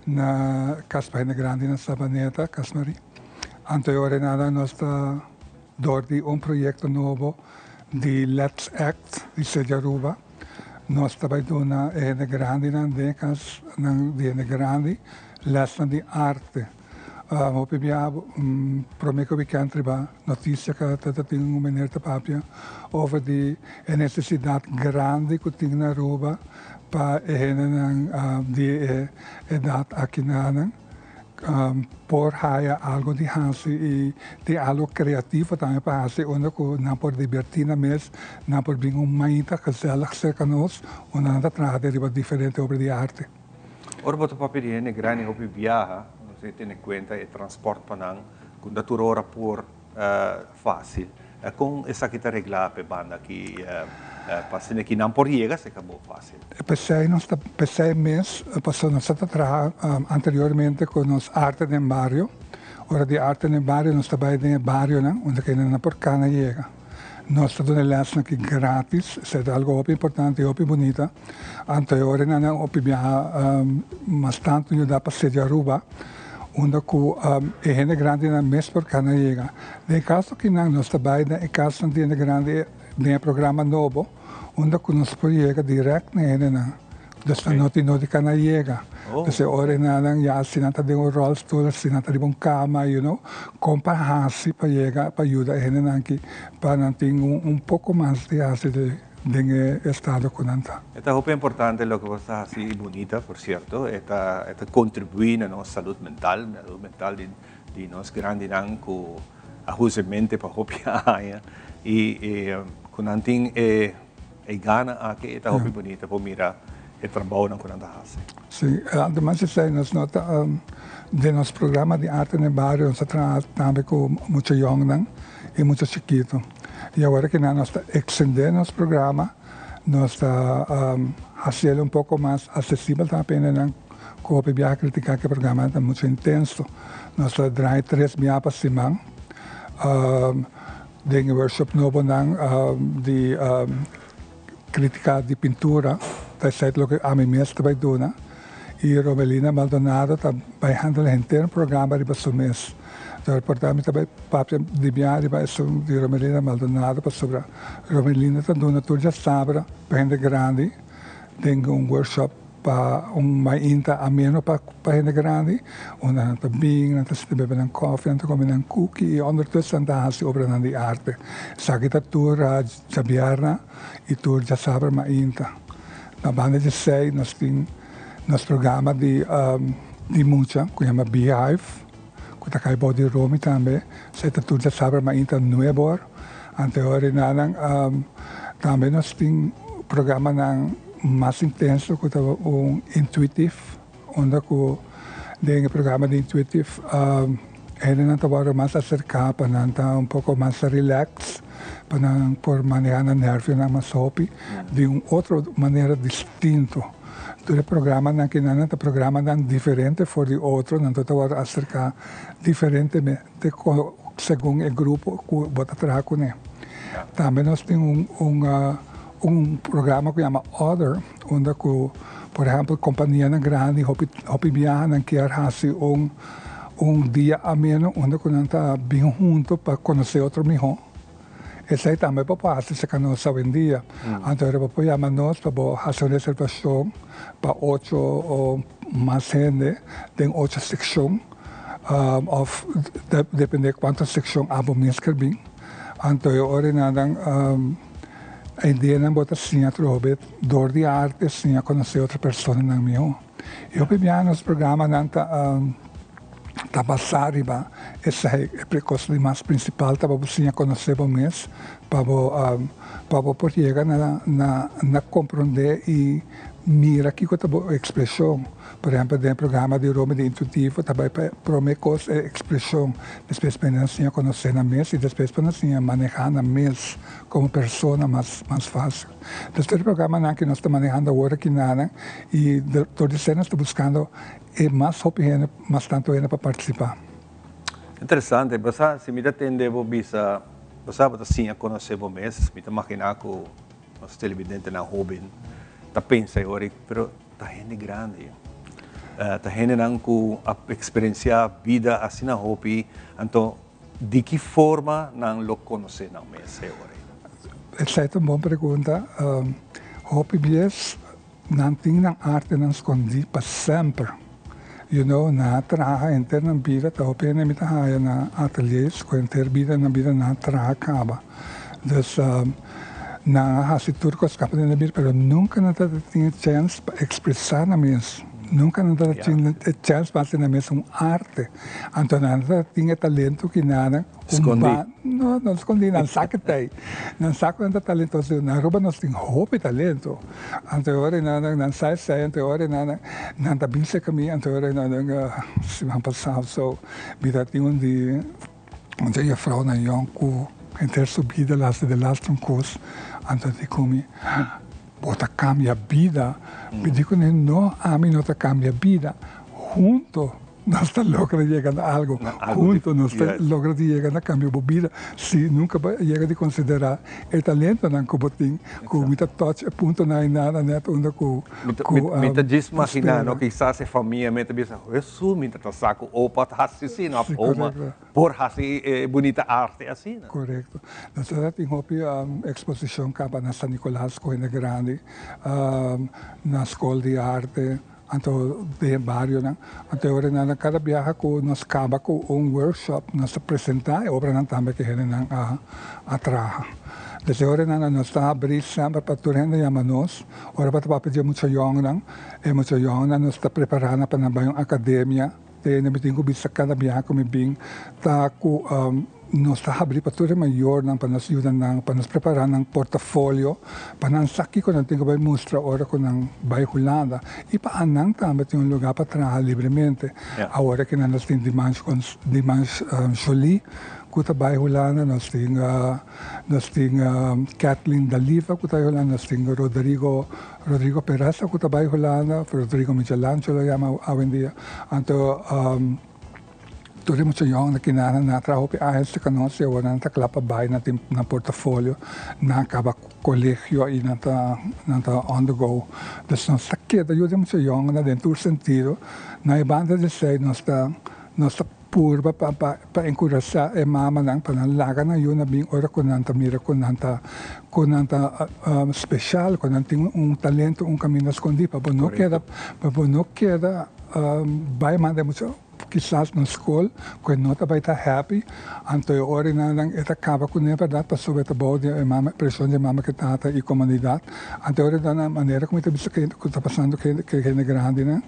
na kas pa hende grandi na Sabaneta, Kas Marie. Anto e ora nada nos ta door di un proyecto nobo di Let's Act di City Aruba. Nos ta bay duna e hende grandinan den e casnan di hende grandi lesnan di arte. Hopi bia prome cu weekend riba noticia ca ta tin un meneer ta papia over di e necesidad grandi cu tin na Aruba pa e hendenan di e edad akinanan. Por haya algo di hasi y tin algo creativo tambe pa hasi unda cu nan por diverti nan mes, nan por bin un mainta gezellig cerca nos unda nan ta traha den riba diferente obra di arte. Ora bo ta papia di hende grandi hopi biaha, nos tin tene cuenta e transport pa nan cu no ta tur ora por Fácil. Kon esaki ta reglá p'e banda aki pa asina ki nan por yega serka bo fácil? P'esei nos ta, p'esei mes, pasobra nos ta ta traha anteriormente ku nos Arte den Bario. Ora di Arte den Bario nos ta bai den e barionan unda ku hende nan por kana yega. Nos ta duna e lèsnan aki grátis, esei ta algu hopi importante i hopi bunita. Anto e ora nan a hopi biaha mas tantu yuda pa City Aruba unda ku e hende grandinan mes por kana yega. Den e kaso akinan nos ta bai den e kasnan di hende grandi den e programa nobo unda ku nos por yega dirèkt na e hendenan. Dus nan no tin no di kana yega. Dus e ora e nan ya si nan ta den un ròlstul, si nan ta riba un kama, you know, kon pa hasi pa yega pa yuda e hendenan aki pa nan tin un poko mas di hasi di. Den e estado ku nan ta. E ta hopi importante loke bo ta hasi i bunita por cierto. E ta e ta contribui na nos salud mental, na salud mental di di nos grandinan ku a husa e mente pa hopi aña i e ku nan tin e e gana aki e ta hopi bunita por mira e trabounan ku nan ta hasi. Si, ademas di esei nos no ta den nos programa di arte den bario nos ta traha tambe ku mucha yòngnan i mucha chikitu. I awor ki nan nos ta extendé nos programa, nos ta hasiel un poko mas asesibel tambe pa hendenan ku hopi biaha kritiká ku e programa ta muchu intenso. Nos ta draai tres biaha pa siman den e workshop nobonan di kritika di pintura, ta esei loke ami mes ta bai duna i Romelina Maldonado ta bai handle henter programa riba su mes. Dor por ta mi ta bai papia di bia riba esun di Romelina Maldonado pasobra Romelina ta duna tur djasabra pa hende grandi den un workshop pa un mainta ameno pa pa hende grandi unda nan ta bin nan ta sinta bebe nan kofi nan ta kome nan kuki i ondertussen nan ta hasi obranan di arte. Esaki ta tur djabièrnè i tur djasabra mainta. Na banda di esei nos tin nos programa di di mucha ku yama Beehive ku ta kai bou di Romy tambe. Esei ta tur djasabra mainta nuebe or. Ante ora nan tambe nos tin programanan mas intenso ku ta un intuitive unda ku den e programa di intuitive hendenan ta wòrdu mas aserká pa nan ta un poko mas relax pa nan por manehá nan nervionan mas hopi di un otro manera distinto. Tur e programanan ki nan ta programanan diferente for di otro, nan ta wòrdu aserká diferentemente segun e grupo ku bo ta traha kuné. Tambe nos tin un un un programa ku yama Other, unda ku por ehèmpel kompanianan grandi hopi hopi biaha nan kier hasi un un dia ameno unda ku nan ta bin hunto pa konosé otro mihó. Esei tambe bo por hasi serka nos awendia. Anto ora bo por yama nos pa bo hasi un reservashon pa ocho o mas hende den ocho sekshon òf depende kuantu sekshon abo mes ker bin. Anto e ora nan e dianan bo ta siña atrobe dor di arte siña konosé otro personanan mihó. I hopi biaha nos programanan ta. Ta basá riba esei, e kos di mas prinsipal ta pa bo siña konosé bo mes, pa bo pa bo por yega na na na komprondé i mira kiko ta bo ekspreshon. Por ehèmpel den e programa di Rome di Intuitivo ta bai pa e promé kos e ekspreshon, despues pa nan siña konosé nan mes i despues pa nan siña manehá nan mes komo persona mas mas fásil. Entonces tur e programanan ku nos ta manehando awor aki nan i dor di esei nos ta buskando E mas hopi hende, mas tantu hende pa partisipá. Interesante. Bo sa, si mi ta tende bo bisa, bo sa bo ta siña konosé bo mes, mi ta maginá ku nos televidentenan hóben ta pensa e ora ei, pero ta hende grandi. Ta hendenan ku a eksperensiá bida asina hopi, anto di ki forma nan lo konosé nan mes e ora ei? Esei ta un bon pregunta. Hopi bies Nan tin nan artenan skondí pa semper. You know, nan a traha henter nan bida, ta hopi hende mi ta haya na ateliers ku henter bida nan bida nan a traha kaba. Dus nan a hasi tur kos kaba den nan bida pero nunka nan tabata tin e chèns pa ekspresá nan mes. Nunka nan tabata tin e chèns pa hasi nan mes un arte. Anto nan tabata tin e talento ki nan Skondí. No, no skondí, nan sa ke t'ei. Nan sa ku nan ta talentoso. Na Aruba nos tin hopi talento. Anto e ora nan, nan sa esei, anto e ora nan, nan ta bin serka mi, anto e ora nan, siman pasá so, mi ta tin un di, un di e juffrouwnan yòn ku henter su bida la hasi delastre un kos, anto di ku mi, bo ta kambia bida. Mi di kuné, no, ami no ta kambia bida, hunto. Nos ta logra yega na algo. Hunto nos ta logra di yega na cambia bo bida. Si nunca bo a yega di considera e talentonan cu bo tin, cu mi ta touch e puntonan ei nada net unda cu cu Mi ta djis magina no, kisas e famia mi ta bisa, Hesu, mi ta ta sa cu opa ta haci asina of oma por haci e bunita arte asina. Correcto. Nos ta tin hopi exposicion caba na San Nicolas cu hende grandi, na School di Arte. Anto den e barionan. Anto e ora nan kada biaha ku nos kaba ku un workshop nos ta presentá e obranan tambe ku e hendenan a a traha. Des e ora nan nos ta habrí semper pa tur hende yama nos. Ora bo ta papia di e mucha yòngnan, e mucha yòngnan nos ta prepará nan pa nan bai un akademia. Te mi tin ku bisa kada biaha ku mi bin ta ku nos ta habrí pa tur e mayornan pa nos yuda nan, pa nos prepará nan portafolio, pa nan sa kiko nan tin ku bai mustra ora ku nan bai Hulanda i pa anan tambe tin un lugá pa traha libremente. Awor aki nan nos tin Dimanche Dimanche Jolie ku ta bai Hulanda, nos tin nos tin Kathleen Daliva ku ta bai Hulanda, nos tin Rodrigo Rodrigo Peraza ku ta bai Hulanda, Rodrigo Michelangelo yama awendia. Anto tur e mucha yòn aki nan nan a traha hopi aña cerca nos y awor nan ta kla pa bai, nan tin nan portafolio, nan a kaba colegio y nan ta nan ta on the go. Dus nos ta keda yuda e mucha yòn den tur sentido. Na e banda di esei nos ta nos ta Purba pa pa enkurashá e mamanan pa nan laga nan yu na bin ora ku nan ta mira ku nan ta ku nan ta speshal, ku nan tin un talento, un kaminda skondí pa bo no keda pa bo no keda bai manda e mucha kisas na skol ku e no ta bai ta happy, anto e ora nan e ta kaba kuné bèrdat pasobra e ta bou di e mama preshon di e mama ku e tata i komunidat, anto e ora nan manera ku mi ta bisa ku ta pasando ku e hende grandinan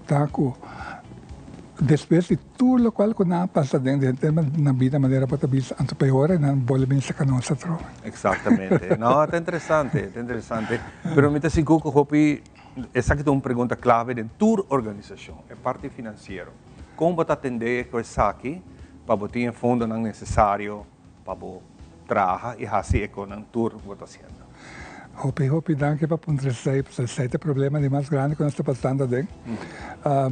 ta ku. Despues di tur lokual ku nan a pasa den den tema nan bida manera bo ta bisa anto pa e ora nan bolbe bin saka nos atrobe. Exactamente. No, ta interesante, ta interesante. Pero mi ta sigur ku hopi esaki ta un pregunta clave den tur organisacion, e parti financiero. Kon bo ta atende ku esaki pa bo tin e fondonan necesario pa bo traha i hasi e konan tur ku bo ta hasiendo? Hopi hopi danki pa puntra esei, pasobra esei ta e problema di mas grandi ku nos ta pasando aden.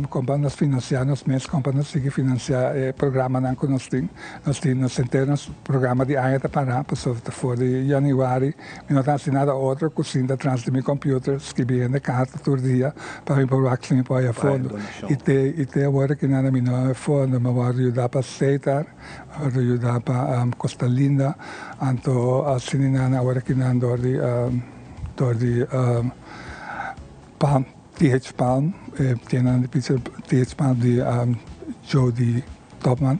Kon pa nos finansiá nos mes, kon pa nos sigui finansiá e programanan ku nos tin. Nos tin nos henter nos programa di aña ta pará, pasobra ta for di yanüari mi no ta hasi nada otro ku sinta tras di mi computer skibi hende karta tur dia pa mi por wak si mi por haya fondo. I te i te awor aki nada mi no haya fondo, mi a wòrdu yuda pa Setar. Awor yuda pa Costa Linda, anto asina nan awor aki nan dor di dor di Palm, TH Palm, e tiendanan di pizza TH Palm di Jody Topman.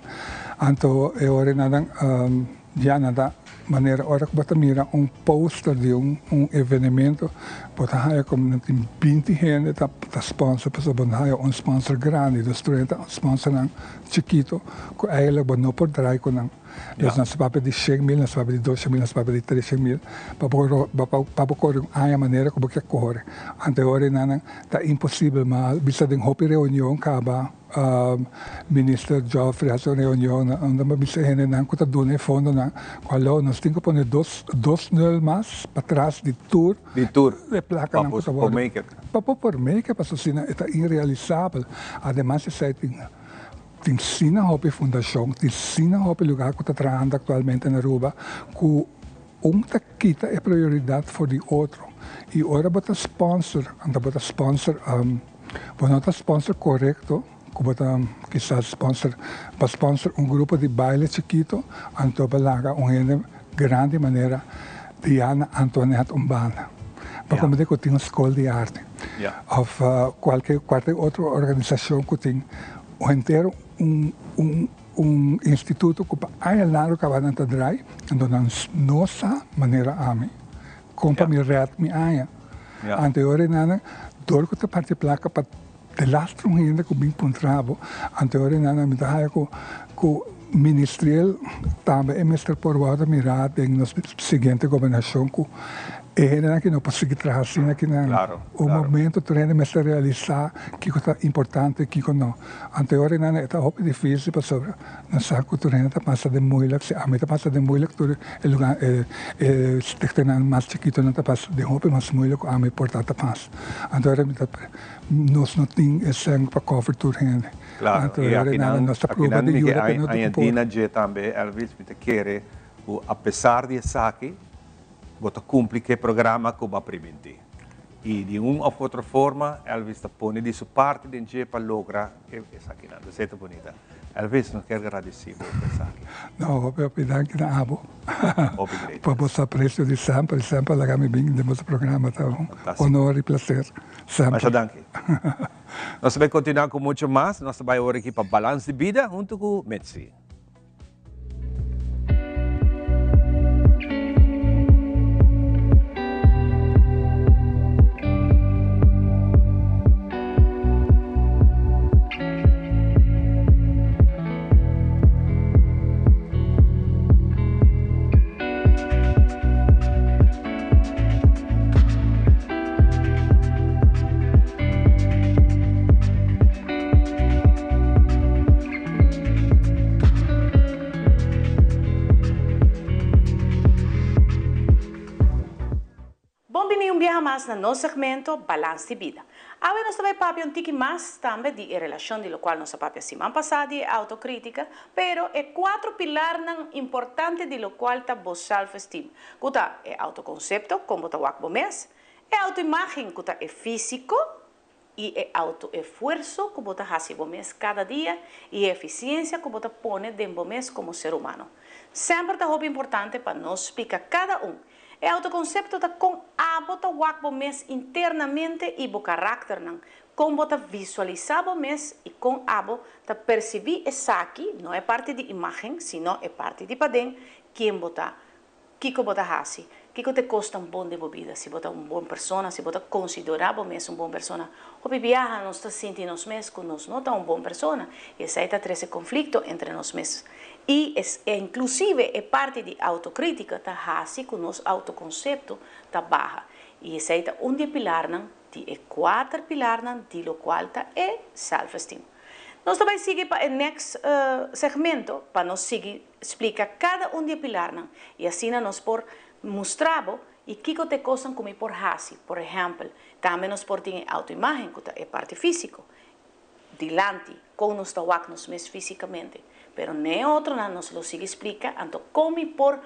Anto e ora nan ya nan ta manera ora ku bo ta mira un poster di un un evenemento bo ta haya komo nan tin binti hende ta ta sponsor pasobra bo no haya un sponsor grandi, dus tur hende ta sponsornan chikito ku eigenlijk bo no por draai ku nan. Dus nos ta papia di 100.000, nos ta papia di 200.000, nos ta papia di 300.000 pa bo pa bo kore un aña manera ku bo ke kore. Anto e ora nan ta imposibel ma bisa den hopi reunion kaba Minister Geoffrey hasi un reunion unda bo bisa e hendenan ku ta duna e fondonan ku alo nos tin ku pone dos dos nul mas patras di tur Di tur. e plakanan ku ta Pa por make it. Pa bo por make it pasobra asina e ta inrealisabel. Ademas esei tin tin asina hopi fundashon, tin asina hopi lugar ku ta trahando aktualmente na Aruba ku un ta kita e prioridat for di otro. I ora bo ta sponsor, anto bo ta sponsor bo no ta sponsor korekto ku bo ta kisas sponsor bo sponsor un grupo di baile chikito anto bo laga un hende grandi manera Diana Antoinette un banda. Bo komprende ku tin un skol di arte òf kualke kualke otro organisashon ku tin un henter un un un instituto ku pa aña largu kaba nan ta drai anto nan no sa manera ami kon pa mi rèt mi aña. Anto e ora nan dor ku ta parti plaka pa Delastre un hende ku bin puntra bo, anto ora nan mi ta haya ku ku ministriel tambe e mester por wòrdu mirá den nos siguiente gobernashon ku e hendenan aki no por sigui traha asina aki nan. Un momento tur hende mester realisá kiko ta importante i kiko no. Anto e ora nan e ta hopi difisil pasobra nos sa ku tur hende ta pasa den moeilijk, si ami ta pasa den moeilijk tur e luga e e stichtingnan mas chikitonan ta pasa den hopi mas moeilijk ku ami por ta ta pasa. Anto ora mi ta. Nos no tin e sèn pa cover tur hende. Claro, Anto y e aki nan nan, nos ta aki prueba nan di mi ke yuda pero no ta ku añadí por. na dje tambe, Elvis, mi ta kere ku apesar di esaki, bo ta kumpli ku e programa ku bo a primintí. I di un òf otro forma, Elvis ta pone di su parti den dje pa logra e esakinan. Esei ta bunita. Elvis, nos kier gradisí bo pa esaki. No, hopi hopi danki na abo. Hopi great. Pa boso aprecio di semper y semper laga mi bin den boso programa. Ta un honor y placer. Semper. Masha danki. Nos ta bai continua cu mucho mas. Nos ta bai awor aki pa Balans di Bida hunto cu Mitzi. Bon bini un biaha mas na nos segmento Balans di Bida. Awe nos ta bai papia un tiki mas tambe di e relashon di lokual nos a papia siman pasá di e autokritika, pero e kuatro pilarnan importante di lokual ta bo self-esteem, ku ta e autokonsepto, kon bo ta wak bo mes, e autoimágen, ku ta e físiko, i e autoefuerso ku bo ta hasi bo mes kada dia i e efisiensia ku bo ta pone den bo mes komo ser humano. Semper ta hopi importante pa nos splika kada un. E autokonsepto ta kon abo ta wak bo mes internamente i bo karakternan, kon bo ta visualisá bo mes i kon abo ta persibí esaki, no e parti di imágen, sino e parti di paden, ken bo ta, Kiko bo ta hasi? Kiko ta e kosnan bon den bo bida? Si bo ta un bon persona, si bo ta konsiderá bo mes un bon persona. Hopi biaha nos ta sinti nos mes ku nos no ta un bon persona i esei ta trese konflikto entre nos mes. I es inklusive e parti di outokritika ta hasi ku nos outokonsepto ta baha. I esei ta un di e pilarnan di e kuater pilarnan di lokual ta e self-esteem. Nos ta bai sigui pa e next segmento pa nos sigui Splika kada un di e pilarnan i asina nos por mustra bo I kiko ta e kosnan ku mi por hasi? Por ehèmpel, tambe nos por tin e outoimágen ku ta e parti físiko, dilanti, kon nos ta wak nos mes físikamente. Pero n'e otronan nos lo sigui splika anto kon mi por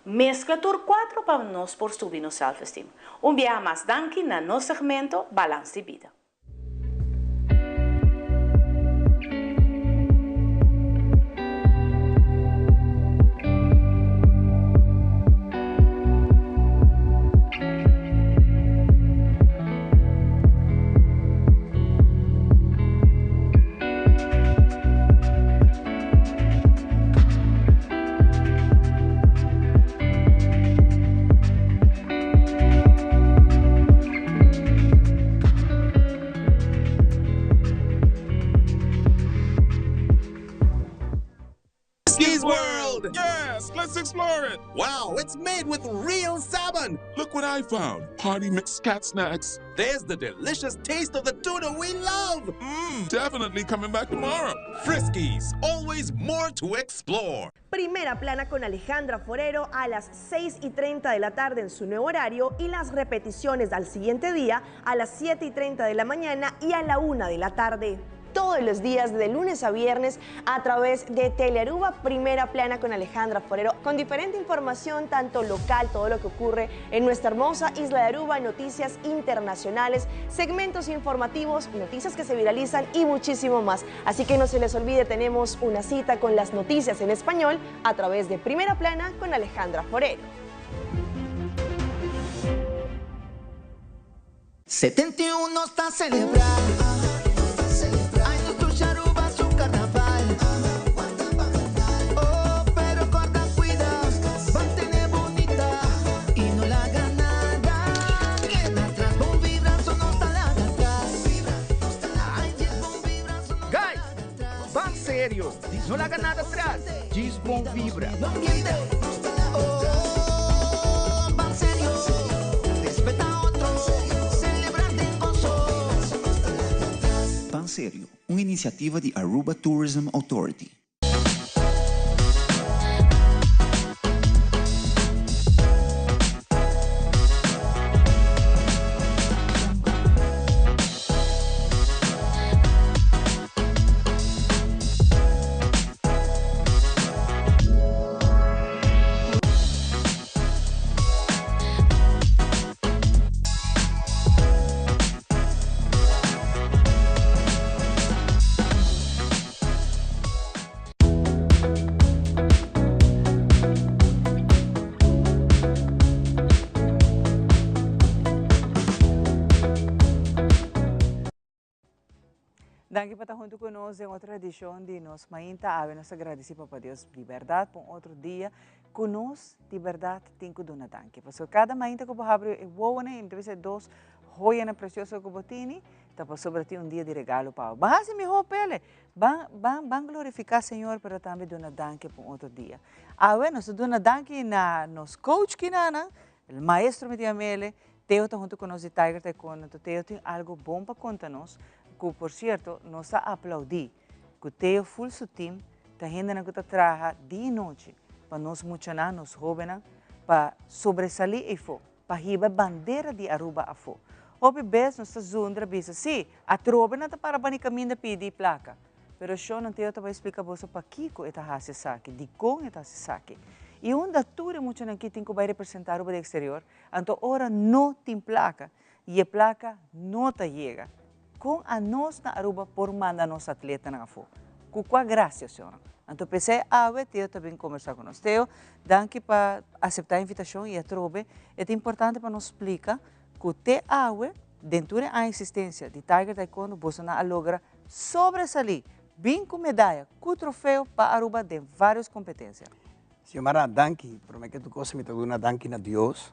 meskla tur kuatro pa nos por subi nos self-esteem. Un biaha mas danki na nos segmento Balans di Bida. Skis World! Yes, let's explore it! Wow, it's made with real salmon! Look what I found! Party mix cat snacks. There's the delicious taste of the tuna we love! Mmm, definitely coming back tomorrow. Friskies, always more to explore. Primera Plana con Alejandra Forero a las 6 y 30 de la tarde en su nuevo horario y las repeticiones al siguiente día a las 7 y 30 de la mañana y a la 1 de la tarde todos los días de lunes a viernes a través de Telearuba Primera Plana con Alejandra Forero, con diferente información, tanto local, todo lo que ocurre en nuestra hermosa isla de Aruba, noticias internacionales, segmentos informativos, noticias que se viralizan y muchísimo más. Así que no se les olvide, tenemos una cita con las noticias en español a través de Primera Plana con Alejandra Forero. 71 ta celebra Ay nos tur Aruba su carnaval Oh pero corda cuida Ban tene bunita Y no laga nada Keda atras Bon vibra so nos ta laga atras Ay djis bon vibra so nos ta Guys, ban serio, no laga nada atras, djis bon vibra. Ban Serio, un iniciativa di Aruba Tourism Authority. Danki pa ta huntu ku nos den otro edishon di Nos Mainta. Awe nos ta gradisí Papa Dios di bèrdat pa un otro dia ku nos di bèrdat tin ku duna danki. Pasobra kada mainta ku bo habri e wowonan i mi ta bisa e dos hoyanan presioso ku bo tini, ta pasobra tin un dia di regalo pa bo. Ban hasi mihó p'el. Ban, ban, ban glorifiká Señor pero tambe duna danki pa un otro dia. Awe nos ta duna danki na nos coach kinanan, el maestro mi tin amele, Teo ta hunto cu nos di Tiger Taekwondo, anto Teo tin algo bon pa conta nos, cu por cierto nos ta aplaudi cu Teo full su team ta hendenan cu ta traha dia y nochi pa nos muchanan, nos hobennan pa sobresali eyfo, pa hiba e bandera di Aruba afo. Hopi bes nos ta zundra bisa, si, atrobe nan ta para bani caminda pidi placa. Pero shon Teo ta bai splika boso pakiko e ta hasi esaki, dikon e ta hasi esaki. I unda tur e muchanan aki tin ku bai representá Aruba den eksterior, anto ora no tin plaka i e plaka no ta yega, kon anos na Aruba por manda nos atletanan afó? Ku kua grasia, shonnan? Anto p'esei awe Teo ta bin kombersá ku nos. Teo, danki pa aseptá e invitashon i atrobe e ta importante pa nos splika ku te awe, den tur e aña eksistensia di Tiger Taekwondo, bosonan a logra Sobresalí, bin ku medaya ku trofeo pa Aruba den varios kompetensia. Xiomara, danki. Prome ke tur kos mi ta duna danki na Dios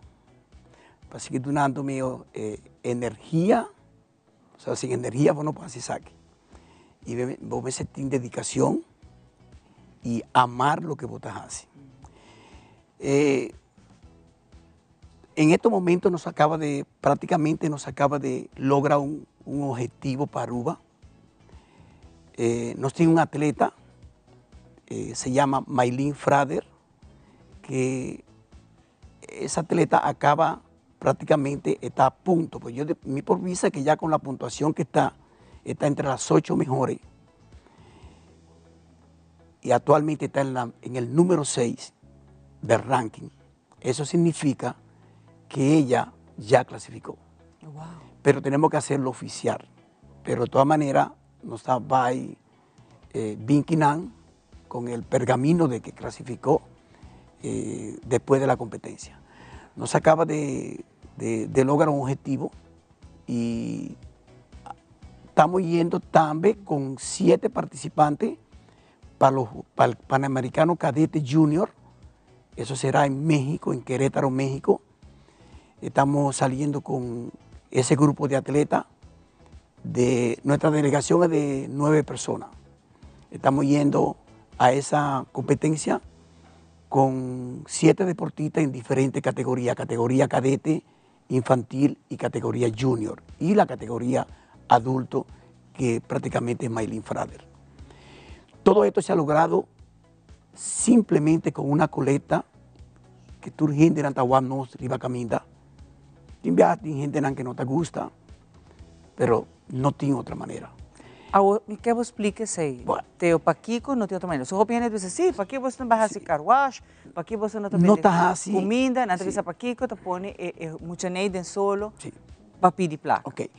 pa sigui dunando mi e energia, pasobra sin energia bo no por hasi esaki. I bo mester tin dedikashon i amar loke bo ta hasi. En estos momentos nos acaba de, prácticamente nos acaba de logra un objetivo pa Aruba. Nos tin un atleta, se llama Maylin Frader, que es atleta acaba. Prácticamente está a punto. Pues yo mi por vista que ya con la puntuación que está, está entre las ocho mejores. Y actualmente está en, la, en el número 6 del ranking. Eso significa que ella ya clasificó. Pero tenemos que hacerlo oficial. Pero de todas maneras, nos está by eh, con el pergamino de que clasificó eh, después de la competencia. Nos acaba de, de, lograr un objetivo y estamos yendo también con siete participantes para, los, para el Panamericano Cadete Junior. Eso será en México, en Querétaro, México. Estamos saliendo con ese grupo de atletas. De, nuestra delegación es de nueve personas. Estamos yendo a esa competencia con siete deportistas en diferentes categorías, categoría cadete, infantil y categoría junior, y la categoría adulto, que prácticamente es Maylin Frader. Todo esto se ha logrado simplemente con una colecta que tur hende nan ta wak nos riba caminda. Tin biaha tin hendenan que no ta gusta, pero no tin otra manera. Awor mi ke bo splika esei, Teo, pakiko no tin otro manera? So hopi hende ta bisa, si, pakiko boso no bai hasi car wash, pakiko boso no ta bende kuminda, nan ta bisa pakiko ta pone e muchanei den solo pa pidi plaka. Ok,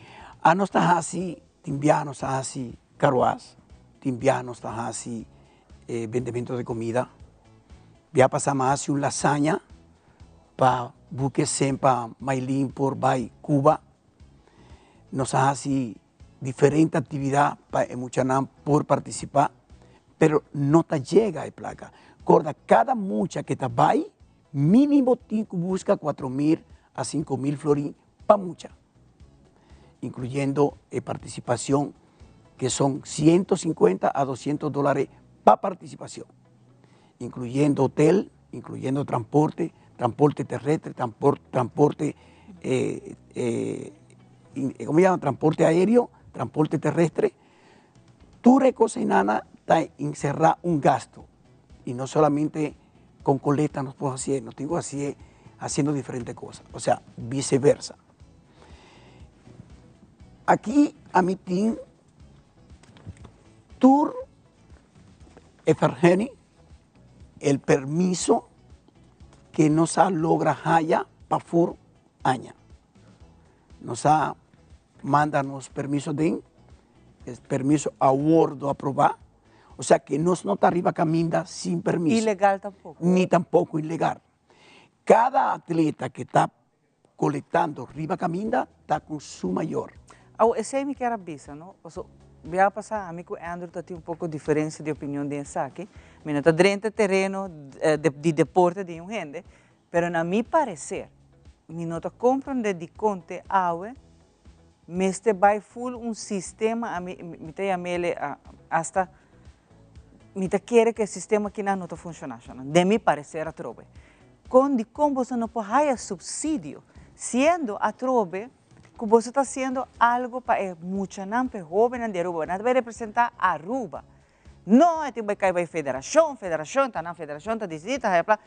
anos ta hasi, tin biaha nos ta hasi car wash, tin biaha nos ta hasi bendemento di comida, biaha pasa mi a hasi un lasaña pa buke sen pa Maylin por bai Cuba, nos a hasi diferente actividad pa e muchanan por participa, pero no ta yega e placa. Corda cada mucha que ta bay, minimo tin cu busca 4000 a 5000 florin pa mucha, incluyendo e participacion que son 150 a 200 dolares pa participacion, incluyendo hotel, incluyendo transporte, transporte terrestre, transporte, eh, eh, ¿cómo se llama? Transporte aéreo, transporte terrestre. Tur e cosa nana ta encerra un gasto y no solamente con colecta nos puedo hacer, nos tengo así haciendo diferentes cosas, o sea, viceversa. Aki ami tin tur e vergunning, el permiso que nos a logra haya pa fur aña. Nos a manda nos permiso den, e permiso a wordo aproba, o sea que nos no ta riba caminda sin permiso. Ilegal tampoco. Ni tampoco ilegal. Cada atleta que ta colectando riba caminda ta cu su mayor. Awo esey mi kier a bisa no, paso bia pasa ami cu Andrew ta tin un poco diferencia di opinion den esaki, mi no ta drenta tereno di deporte di un hende, pero na mi parecer mi no ta comprende dicon te awe mester bay full un sistema, ami mi ta yamele hasta mi ta kere cu e sistema kinan no ta funciona, den mi parecer atrobe. Con dicon boso no por haya subsidio, siendo atrobe cu boso ta haciendo algo pa e muchanan, pa e hobennan di Aruba, nan ta bay representa Aruba. No, e tin bay cay bay federacion, federacion, ta nan federacion ta dicidi, ta haya plan.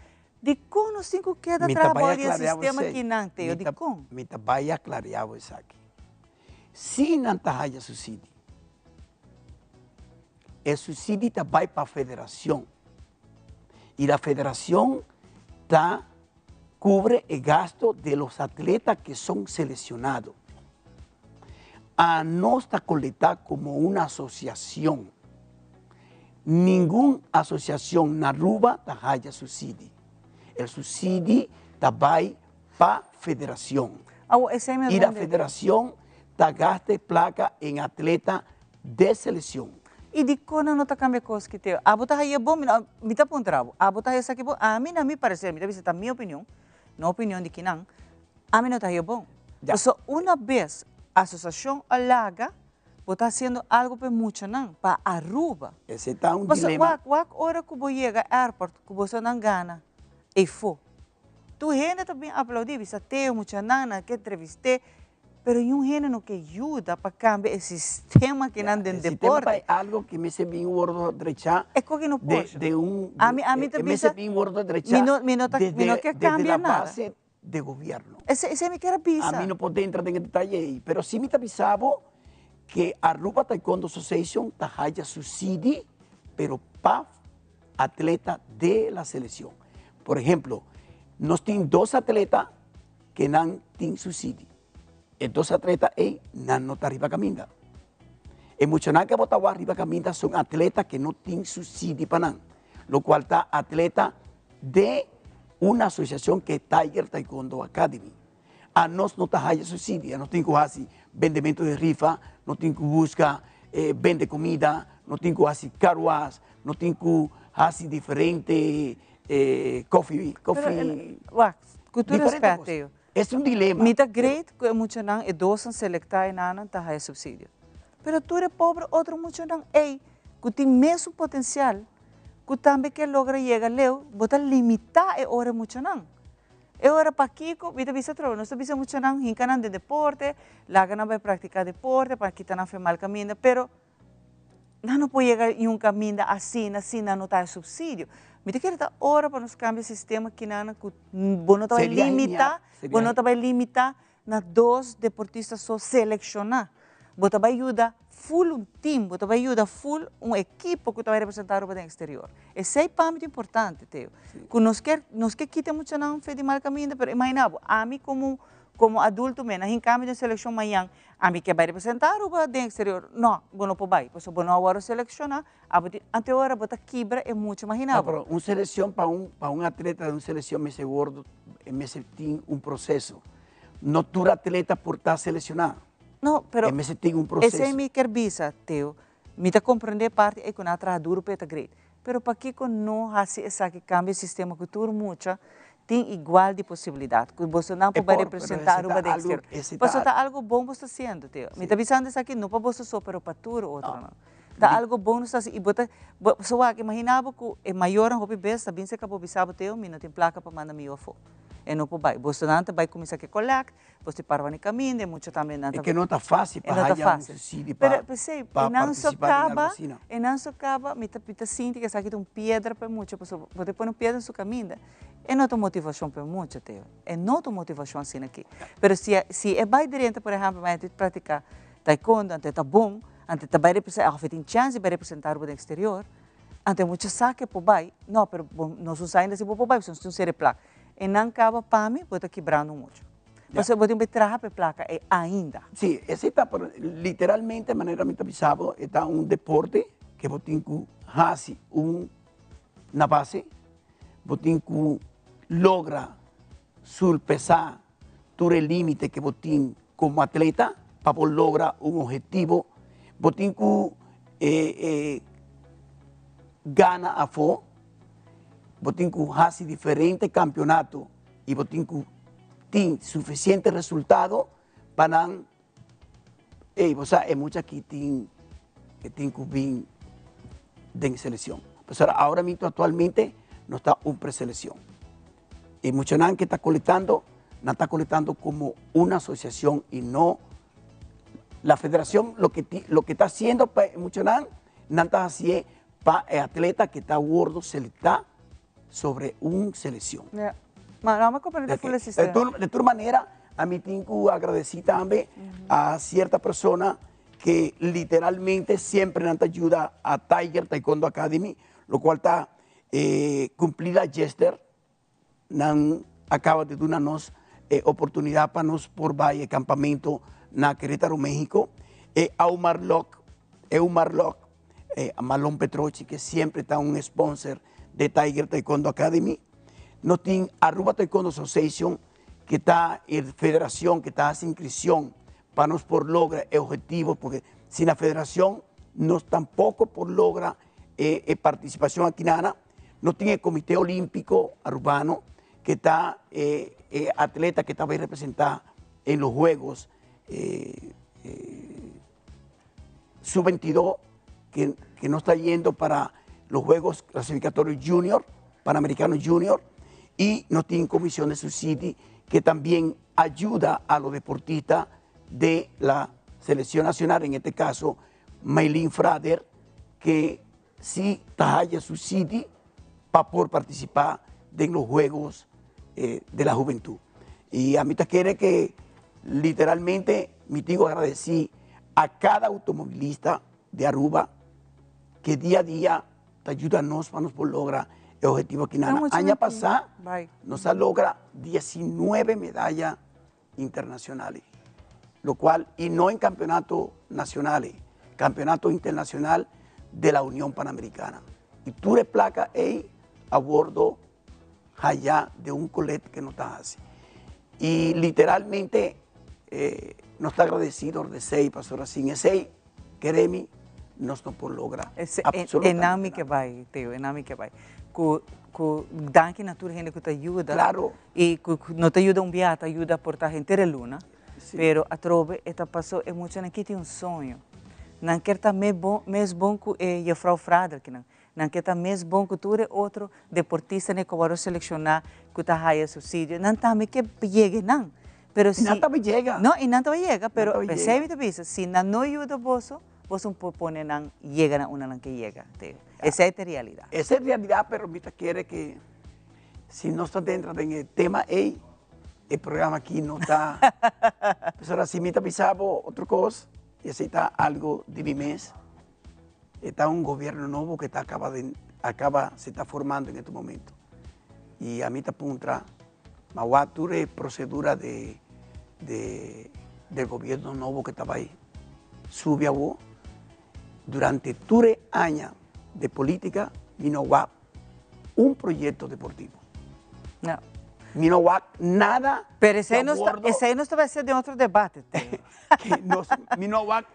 Dicon nos tin cu keda Mi ta traha bay bao di e aclaria bo sistema esey. kinan, Teo? Mi ta, Dicon? mi ta bay aclaria bo esaki. Si nan ta haya subsidio, e subsidio ta bay pa federacion. Y la federacion ta cubre e gasto de los atletas que son seleccionados. A nos ta colecta como una asociacion. Ningun asociacion na Aruba ta haya subsidi. El subsidi ta bay pa federacion. Awo esey mi Y la ronde. federacion ta gasta e placa en atleta de seleccion. Y dicon nan no ta cambia cos ki teo? Abo ta haya bon? Mi ta puntra bo. Abo ta haya esaki bon? Ami na mi parecer, mi ta bisa ta mi opinion, no opinion di kinan, ami no ta haya bon. Pasobra una bes asociacion a laga, bo ta haciendo algo pa e muchanan, pa Aruba. Ese ta un Pasobra dilema. wak, wak ora cu bo yega airport, cu bosonan gana, eyfo. Tur hende ta bin aplaudí, bisa Teo, muchanan, nan ke entrevist'é, pero niun hende no ke yuda pa kambia e sistema kinan den E sistema ta deporte. algo ki mester bin wordo drechá E koki no de por. de un Ami ami ta e mester bisa bin wordo mi drechá no mi no ta mi no desde ke desde kambia la nada. base. de gobierno. Esey, esey mi kier a bisa. Ami no por dentra den e detaye ey, pero si mi ta bisa bo que Aruba Taekwondo Association ta haya subsidi, pero pa atleta de la seleccion. Por ehemplo, nos tin dos atleta que nan tin subsidi. E dos atleta ey, nan no ta riba caminda. E muchanan que bo ta wak riba caminda son atleta que no tin subsidi pa nan, locual ta atleta de un asociacion que Tiger Taekwondo Academy. A nos no ta haya subsidio, a nos tin cu haci bendemento di rifa, no tin cu busca bende comida, no tin cu haci car wash, no tin cu haci diferente coffee, coffee. Pero, wak, cu tur respeto, Teo. Es un dilema. Mi ta great cu e muchanan, e dosnan selecta enanan ta haya subsidio. Pero tur e pobre otro muchanan ey cu tin mesun potencial, cu tambe ke logra yega leu, bo ta limita e ora e muchanan. E ora pakiko, mi ta bisa atrobe, nos ta bisa muchanan hinka nan den deporte, laga nan bai praktiká deporte pa kita nan fe mal kaminda, pero nan no por yega un kaminda asina si nan no ta e supsidio. Mi ta kere ta ora pa nos kambia e sistema kinan ku bo no ta bai limitá, bo no ta bai limitá na dos deportista so selekshoná. Bo ta bai yuda full un team, bo ta bai yuda full un ekipo ku ta bai representá Aruba den eksterior. Esei pa mi ta importante, Teo. Ku nos kier, nos ke kita muchanan fe di mal kaminda, pero imaginá bo, ami komo, komo adulto mi a hinká mi den selekshon mañan, ami ke bai representá Aruba den eksterior? No, bo no por bai, pasobra bo no a wòrdu selekshoná, abo tin, ante ora bo ta kibra e mucha, imaginá bo. No, pero un selekshon pa un, pa un atleta den un selekshon mester wòrdu, mester tin un proseso. No tur atleta por ta selecciona. No, pero E mester tin un proceso. Esey mi kier bisa, Teo. Mi ta comprende parti ey cu nan a traha duro pa e ta great. Pero pakico no haci esaki cambia e sistema cu tur mucha tin igual di posibilidad. Cu boso nan por bay representa Aruba den exterior. Pasobra ta algo bon bo sta haciendo, Teo. Mi ta bisando esaki no pa boso so, pero pa tur otronan. Ta algo bon nos ta haci y bo ta, bo, so wak, imagina bo cu e mayornan hopi bes ta bin cerca bo bisa bo, Teo, mi no tin placa pa manda mi yu afo. E no por bai. Bosonan ta bai kuminsá ke kolèkt, bos tin parba na e kaminda, e mucha tambe nan ta. E ke no ta fásil pa haya un subsidio pa Pero p'esei, pa e nan so partisipá den algu kaba, asina. e nan so kaba, mi ta mi ta sinti ku esaki ta un piedra pa e mucha, pasobra bo ta pone un piedra den su kaminda, e no ta un motivashon pa e mucha, Teo. E no ta un motivashon asina aki. Pero si e si e bai drenta, por ehèmpel, mañana ta pratiká taekwondo, anto e ta bon, anto e ta bai representá, òf e tin chèns di bai representá Aruba den eksterior, Anto e mucha sa ke por bai, no, pero bo no su sa ainda si bo por bai, pasobra nos tin un serie plak. E nan kaba pa mi, bo ta kibrando mucho. Pasobra bo tin bai traha pa e plaka ei ainda. Sí, esei ta, pero literalmente manera mi ta bisa bo, e ta un deporte ke bo tin ku hasi un na base, bo tin ku logra surpesá tur e límite ke bo tin komo atleta pa bo logra un objetivo, bo tin ku gana afó, bo tin ku hasi diferente kampionato i bo tin ku tin sufisiente resultado pa nan, ey bo sa e mucha aki tin e tin ku bin den selekshon. Pasobra awor mismo aktualmente no ta un preselekshon. E muchanan ke ta kolektando, nan ta kolektando komo un asosiashon i no la federacion lo ke lo ke ta hasiendo pa e muchanan, nan ta hasié pa e atleta ke ta wordo selektá sobre un selekshon. Ja. Ma no me comprende full e sistema. De tur manera, ami tin ku agradesí tambe a sierta persona ke literalmente siempre nan ta yuda a Tiger Taekwondo Academy, lokual ta Cumplida Jester, Nan a caba di duna nos e oportunidad pa nos por bay e campamento na Querétaro, Mexico. E Aumar Lok, Eumar Lok, e Malon Petrochi, que siempre ta un sponsor de Tiger Taekwondo Academy. Nos tin Aruba Taekwondo Association, que ta e federacion que ta haci inscripcion pa nos por logra e objetivo, porque sin la federacion nos tampoco por logra e, e participacion aki nana. No tin e Comité Olímpico Arubano que ta e, e atleta que ta bay representa en los Juegos eh, eh, Sub-22 que, que no está yendo para los Juegos Clasificatorios Junior, Panamericano Junior, y no tiene comisión de subsidio que también ayuda a los deportistas de la selección nacional, en este caso Maylin Frader, que sí ta haya subsidio pa por participa den los Juegos eh, de la Juventud. Y ami ta kere ke literalmente mi tin ku agradesí a kada outomobilista di Aruba ke dia a dia ta yuda nos pa nos por logra e objetivo aki nan. Aña pasá nos a logra 19 medaya internacionales, lo cual, y no en campeonato nacionales, campeonato internacional de la Unión Panamericana. Y tur e placa ey a bordo haya de un colet que no ta haci. Y literalmente eh, nos ta agradecido de esey, pasobra sin esey, keremi, nos no por logra absolutamente E nami ke bai, Teo, e nami ke bai. Ku ku danki na tur hende ku ta yuda. Claro. Y ku no ta yuda un bia, ta yuda por ta henter e luna. Pero atrobe e ta paso e muchanan ki tin un soño. Nan kier ta me bon, mes bon ku e juffrouw Fraderkinan. Nan ke ta mes bon ku tur e otro deportistanan ku a wòrdu selekshoná ku ta haya supsidio. Nan tambe ke yega nan. Pero si. Nan tambe yega. No, i nan tambe yega, pero p'esei mi ta bisa, si nan no yuda boso, boso no por pone nan yega na unda nan ke yega. Esei ta e realidat. Esei ta e realidat, pero mi ta kere ke si nos ta dentra den e tema ei, e programa aki no ta. Pasobra si mi ta bisa bo otro kos, esei ta algo di mi mes. E ta un gobierno nobo que ta acaba de acaba se ta formando en estos momentos. Y ami ta puntra, ma wak tur e procedura de de del gobierno nobo que ta bay subi awo, durante tur e aña de politica mi no wak un proyecto deportivo. No. Mi no wak nada. Pero esey no sta, esey no ta bay ser den otro debate. Que nos, mi no wak.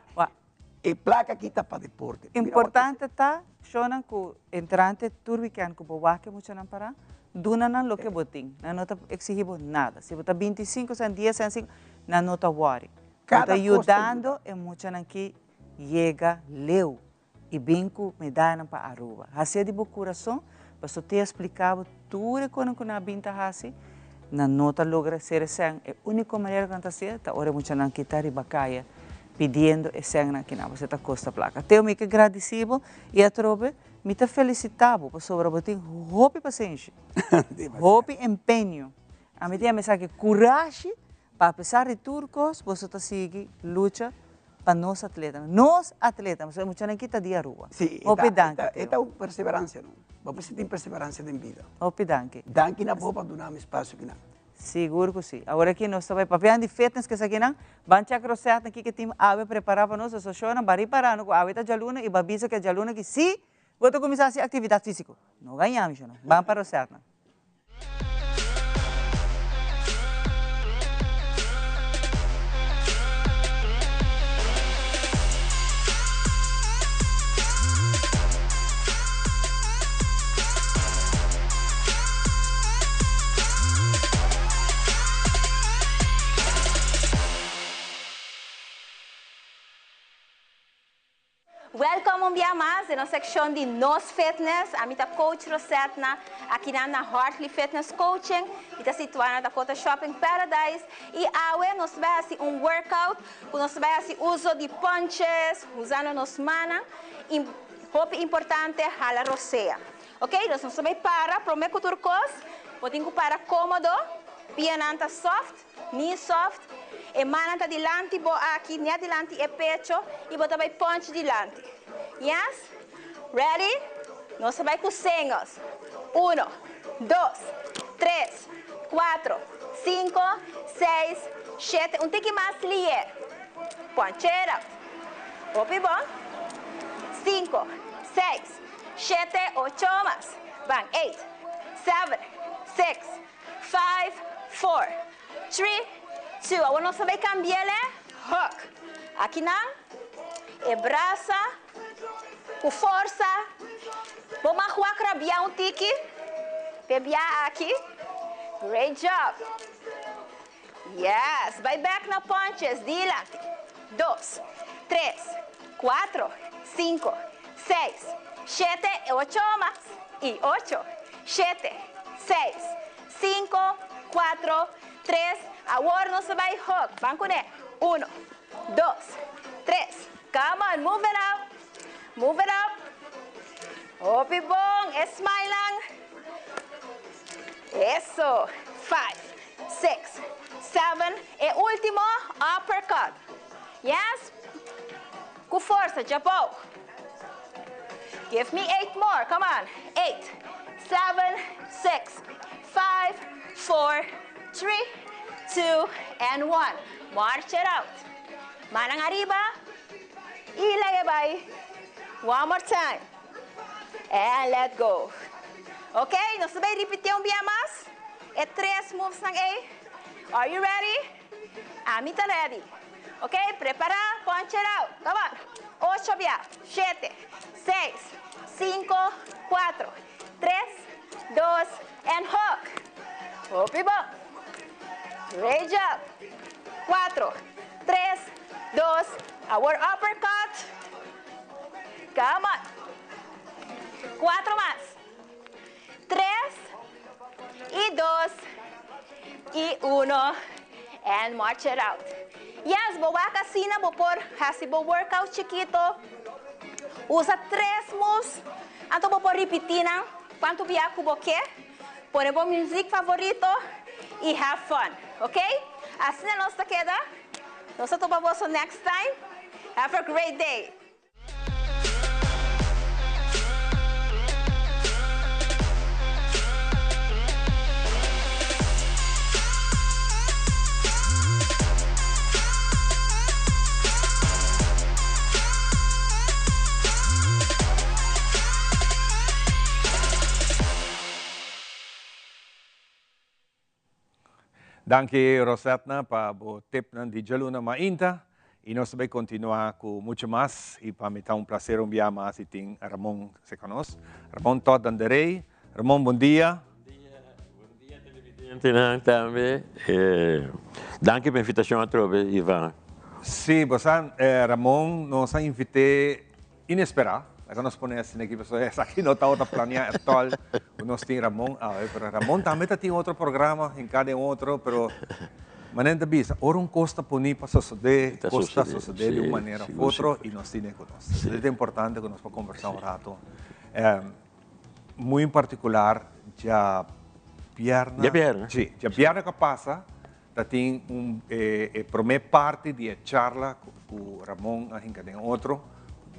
E plaka aki ta pa deporte. Importante ta, shownan ku entrante tur weekend ku bo wak e muchanan pará, duna nan loke bo tin. Nan no ta eksihí bo nada. Si bo ta 25 sènt, 10 sènt, 5, nan no ta wòri. Bo ta yudando e muchanan ki yega leu i bin ku medayanan pa Aruba. Hasié di bo kurason, pasobra te a splika bo tur e konan ku nan a bin ta hasi, nan no ta logra ser e sèn. E úniko manera ku nan ta hasié ta ora e muchanan kita riba kaya pidiendo e sènnan ki nan pasobra ta kosta plaka. Teo mi ke gradisí bo i atrobe mi ta felisitá bo pasobra bo tin hopi pasenshi, hopi empeño. Ami tin a mesa ki kurashi pa apesar di tur kos boso ta sigui lucha pa nos atletanan. Nos atletanan, pasobra e muchanan ki ta di Aruba. Sí, Hopi danki e Teo. ta un perseveransia no. Bo mester tin perseveransia den bida. Hopi danki. Danki na bo pa duna mi spasio kinan. Sigur cu si. Awor aki nos ta bay papian di fitness kesakinan. Ban check Rosetta kiko tin awe prepara pa nos. Asociacionnan ba ripara no cu awe ta djaluna y ba bisa cu e djaluna aki si bo ta cuminsa haci actividad fisico. No gaña mi shona. Ban pa Rosetta. Welkom un bia mas den nos seccion di Nos Fitness. Ami ta Coach Rosetna akinan na Hartley Fitness Coaching. Mi ta situa na Dakota Shopping Paradise. Y awe nos ta bay haci un workout cu nos ta bay haci uzo di punches, usando nos mannan. Hopi importante hala rosea. Ok, dus nos ta bay para prome cu tur cos, bo tin cu para comodo, pianan ta soft, knee soft, e mannan ta dilanti bo aki, net dilanti e pecho y bo ta bay punch dilanti. Yes? Ready? Nos ta bay cu singles. Uno, dos, tres, cuatro, cinco, seis, shete, un tiki mas lier. Punch it out. Hopi bon. Cinco, seis, shete, ocho mas. Ban, eight, seven, six, five, four, three, two. Awor nos ta bay cambiel e hook. Aki nan, e brasa cu forsa. Bo mag wak rabia un tiki p'e bia aki. Great job. Yes, bai bek na punches, dilanti. Dos, tres, cuatro, cinco, seis, shete, e ocho mas, y ocho, shete, seis, cinco, cuatro, tres, awor nos ta bai hook, ban cune, uno, dos, tres, come on, move it up, move it up, hopi bon, e smile nan, eso, five. 6, 7, e último, uppercut. Yes? Ku forsa, djabou. Give me 8 more, come on. 8, 7, 6, 5, 4, 3, 2, and 1. March it out. Mannan ariba i laga bai. One more time. And let go. Ok, nos ta bai ripití un bia mas e tres movesnan ei. Are you ready? Ami ta ready. Ok, prepará, punch it out. Come on. Ocho bia, shete, seis, sinku, kuatro, tres, dos, and hook. Hopi bon. Great job. Kuatro, tres, dos, awor uppercut. Come on. Kuatro mas. Tres i dos i uno and march it out. Yes, bo wak asina bo por hasi bo workout chikito. Usa tres moves, anto bo por ripiti nan cuanto bia cu bo ke. Pone bo music favorito i have fun, ok? Asina nos ta keda. Nos ta topa boso next time. Have a great day! Danki Rosetna pa bo tipnan di djaluna mainta y nos ta bay continua cu mucho mas y pa mi ta un placer un bia mas y tin Ramon cerca nos. Ramon Todd Danderey. Ramon bon dia. Bon dia, bon dia televidentenan tambe. Danki pa e invitacion atrobe Ivan. Si, bo sa Ramon nos a invite Inesperá, laga nos pone asina aki pasobra esaki no tabata planeá ètòl ku nos tin Ramon awe, pero Ramon tambe ta tin otro programa hinká den otro, pero manera ta bisa ora un kos ta poní pa sosodé, kos ta sosodé di un manera òf otro i nos tine ku nos. Esei ta importante ku nos por kombersá un rato. Muy en partikular djabièrnè, sí, djabièrnè ku a pasa Ta tin un e prome parti di e charla cu Ramon a hinca den otro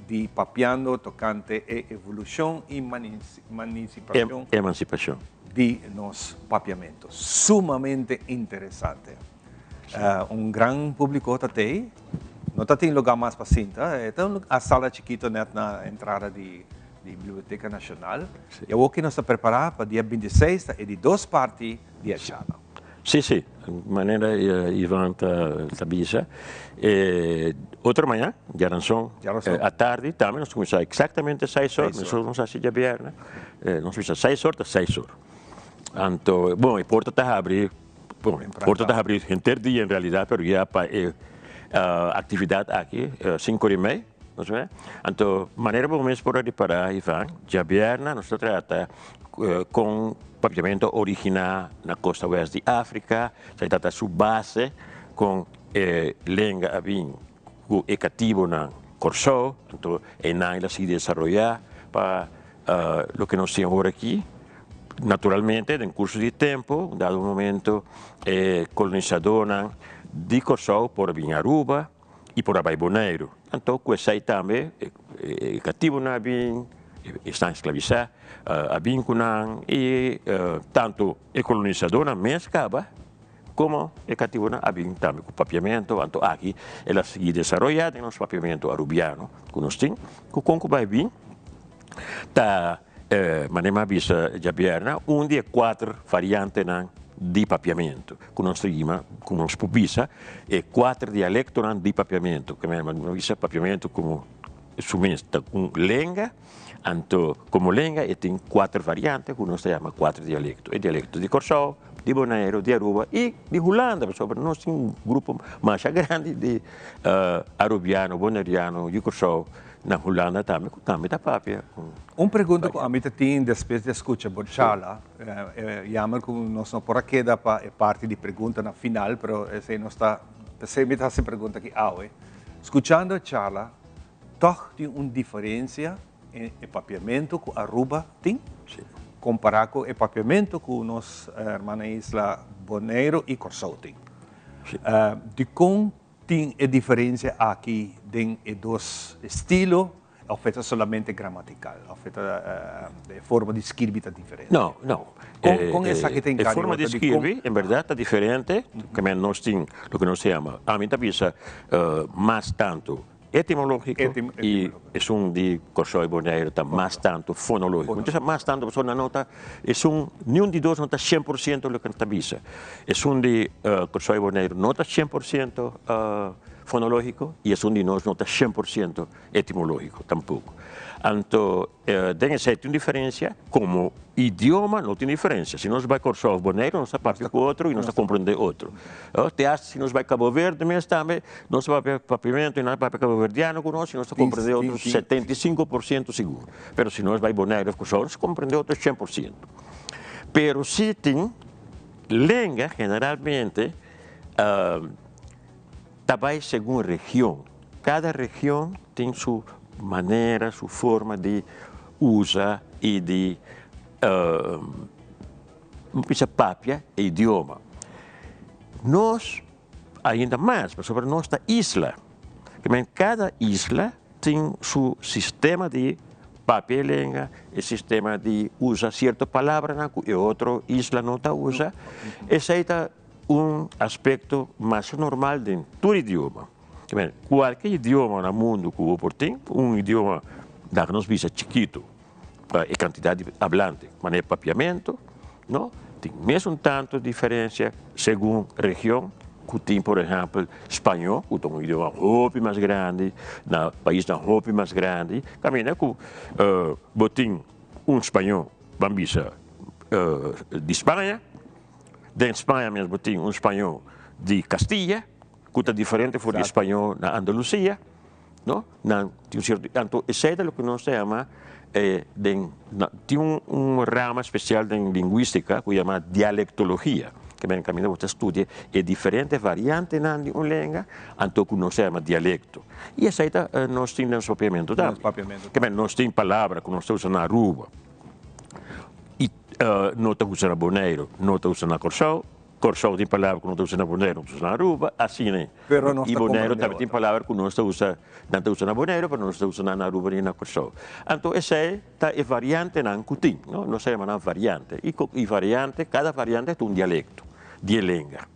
di papiando tocante e evolucion y mancipacion Emancipacion. di nos papiamento. Sumamente interesante. Un gran publico ta tey. No ta tin lugar mas pa sinta. E ta un sala chikito net na entrada di Biblioteca Nacional. Y awor ki nos ta prepara pa dia 26 ta e di dos parti di e charla. Sí, sí, manera Ivan ta bisa. E otro mañan, djaranson, atardi tambe nos ta kuminsá eksaktamente seis or, mesor nos hasi djabièrnè, nos bisa seis or ta seis or. Anto, bon, e porta ta habri, bon, e porta ta habri henter dia en realidat, pero ya pa e aktividat aki sinku or i mei, nos ve. Anto, manera bo mes por a ripará, Ivan, djabièrnè nos ta trata Kon papiamentu a originá na kosta west di Afrika, esaki tabata su base kon e lenga a bin ku e katibonan Kòrsou, anto einan el a sigui desaroyá pa loke nos tin awor aki. Naturalmente den kurso di tempu, un dado momento e kolonisadónan di Kòrsou por a bin Aruba i por a bai Boneiru. Anto ku esei tambe e katibonan a bin, esnan esklabisá a bin ku nan i tantu e kolonisadónan mes kaba komo e katibonan a bin tambe ku papiamentu. Anto aki el a sigui desaroyá den nos papiamentu arubiano ku nos tin ku kon ku bai bin ta manera mi a bisa djabièrnè un di e kuater variantenan di papiamentu ku nos ta yima ku nos por bisa e kuater dialektonan di papiamentu ke mi a bisa papiamentu komo su mes ta un lenga anto komo lenga e tin kuater variante ku nos ta yama kuater dialekto e dialekto di Kòrsou di Boneiru di Aruba i di Hulanda pasobra nos tin un grupo masha grandi di arubiano boneriano di Kòrsou Na Hulanda tambe ku tambe ta papia ku. Un pregunta ku ami ta tin despues di a skucha bo charla, jammer ku nos no por a keda pa e parti di pregunta na final, pero esei nos ta, p'esei mi ta hasi e pregunta aki awe. Skuchando e charla, tòg tin un diferensia en e papiamentu ku Aruba tin? Si. kompará ku e papiamentu ku nos hermana isla Boneiru i Kòrsou tin. Dikon tin e diferensia aki den e dos estilo òf e ta solamente gramatikal òf e ta e forma di skirbi ta diferente? No, no. Kon kon esaki ta E enkarga forma di otro dikon? skirbi en bèrdat ta diferente, keme nos tin loke nos ta yama, ami ta bisa mas tantu Etimológiko i esun di Kòrsou i Boneiru ta mas tantu fonológiko. Entonces mas tantu pasobra nan no ta esun niun di dos no ta 100% loke nan ta bisa. Esun di Kòrsou i Boneiru no ta 100% fonológiko i esun di nos no ta 100% etimológiko tampoko. Anto Den esei tin un diferensia, komo idioma no tin diferensia. Si nos bai Kòrsou òf Boneiru nos ta papia ku otro i nos ta komprendé otro. Te asta si nos bai Kabo Verde mes tambe nos ta papia papiamentu i nan ta papia kaboverdiano ku nos i nos ta komprendé otro 75% sigur. Pero si nos bai Boneiru òf Kòrsou nos ta komprendé otro 100%. Pero si tin lenga generalmente ta bai segun region. Kada region tin su manera, su forma di usa i di bisa papia e idioma. Nos ainda mas, pasobra nos ta isla. Kada isla tin su sistema di papia e lenga, e sistema di usa sierto palabranan ku e otro isla no ta usa. Esei ta un aspekto masha normal den tur idioma. Kualke idioma na mundu ku bo por tin, un idioma laga nos bisa chikitu pa e kantidat di ablante, manera papiamentu, no, tin mesun tantu diferensia segun region ku tin por ehèmpel spañó ku ta un idioma hopi mas grandi na paisnan hopi mas grandi kaminda ku bo tin un spañó ban bisa di Spaña. Den Spaña mes bo tin un spañó di Castilla ku ta diferente for di e spañó na Andalusia, no? Nan tin un sierto, anto esei ta loke nos ta yama den, tin un rama spesial den lingüistika ku yama dialektologia, ke men kaminda bo ta studia e diferente variantenan di un lenga, anto ku nos ta yama dialekto. I esei ta nos tin den nos papiamentu tambe. Ke men nos tin palabra ku nos ta usa na Aruba. I no ta usa na Boneiru, no ta usa na Kòrsou. Kòrsou tin palabra ku no ta usa na Boneiru, no ta usa na Aruba, asina. Pero nos I ta Boneiru komprendé tambe tin otro. palabra ku nos ta usa, nan ta usa na Boneiru, pero nos ta usa na Aruba ni na Kòrsou. Anto esei ta e variantenan ku tin, no? Nos ta yama nan variante. I i variante, kada variante ta un dialekto di e lenga.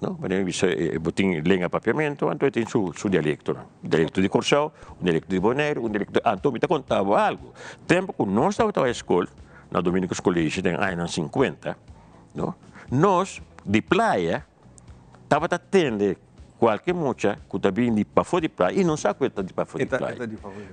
No, wanneer mi bisa bo tin lenga papiamentu, anto e tin su su dialectonan. Un dialecto di Kòrsou, un dialecto di Boneiru, un dialecto, anto mi ta konta bo algu. Tempu ku nos tabata bai skol na Dominicus College den añanan sinkuenta, no, nos di playa tabata tende kualke mucha ku ta bin di pafó di playa i nos sa ku e ta di pafó di playa.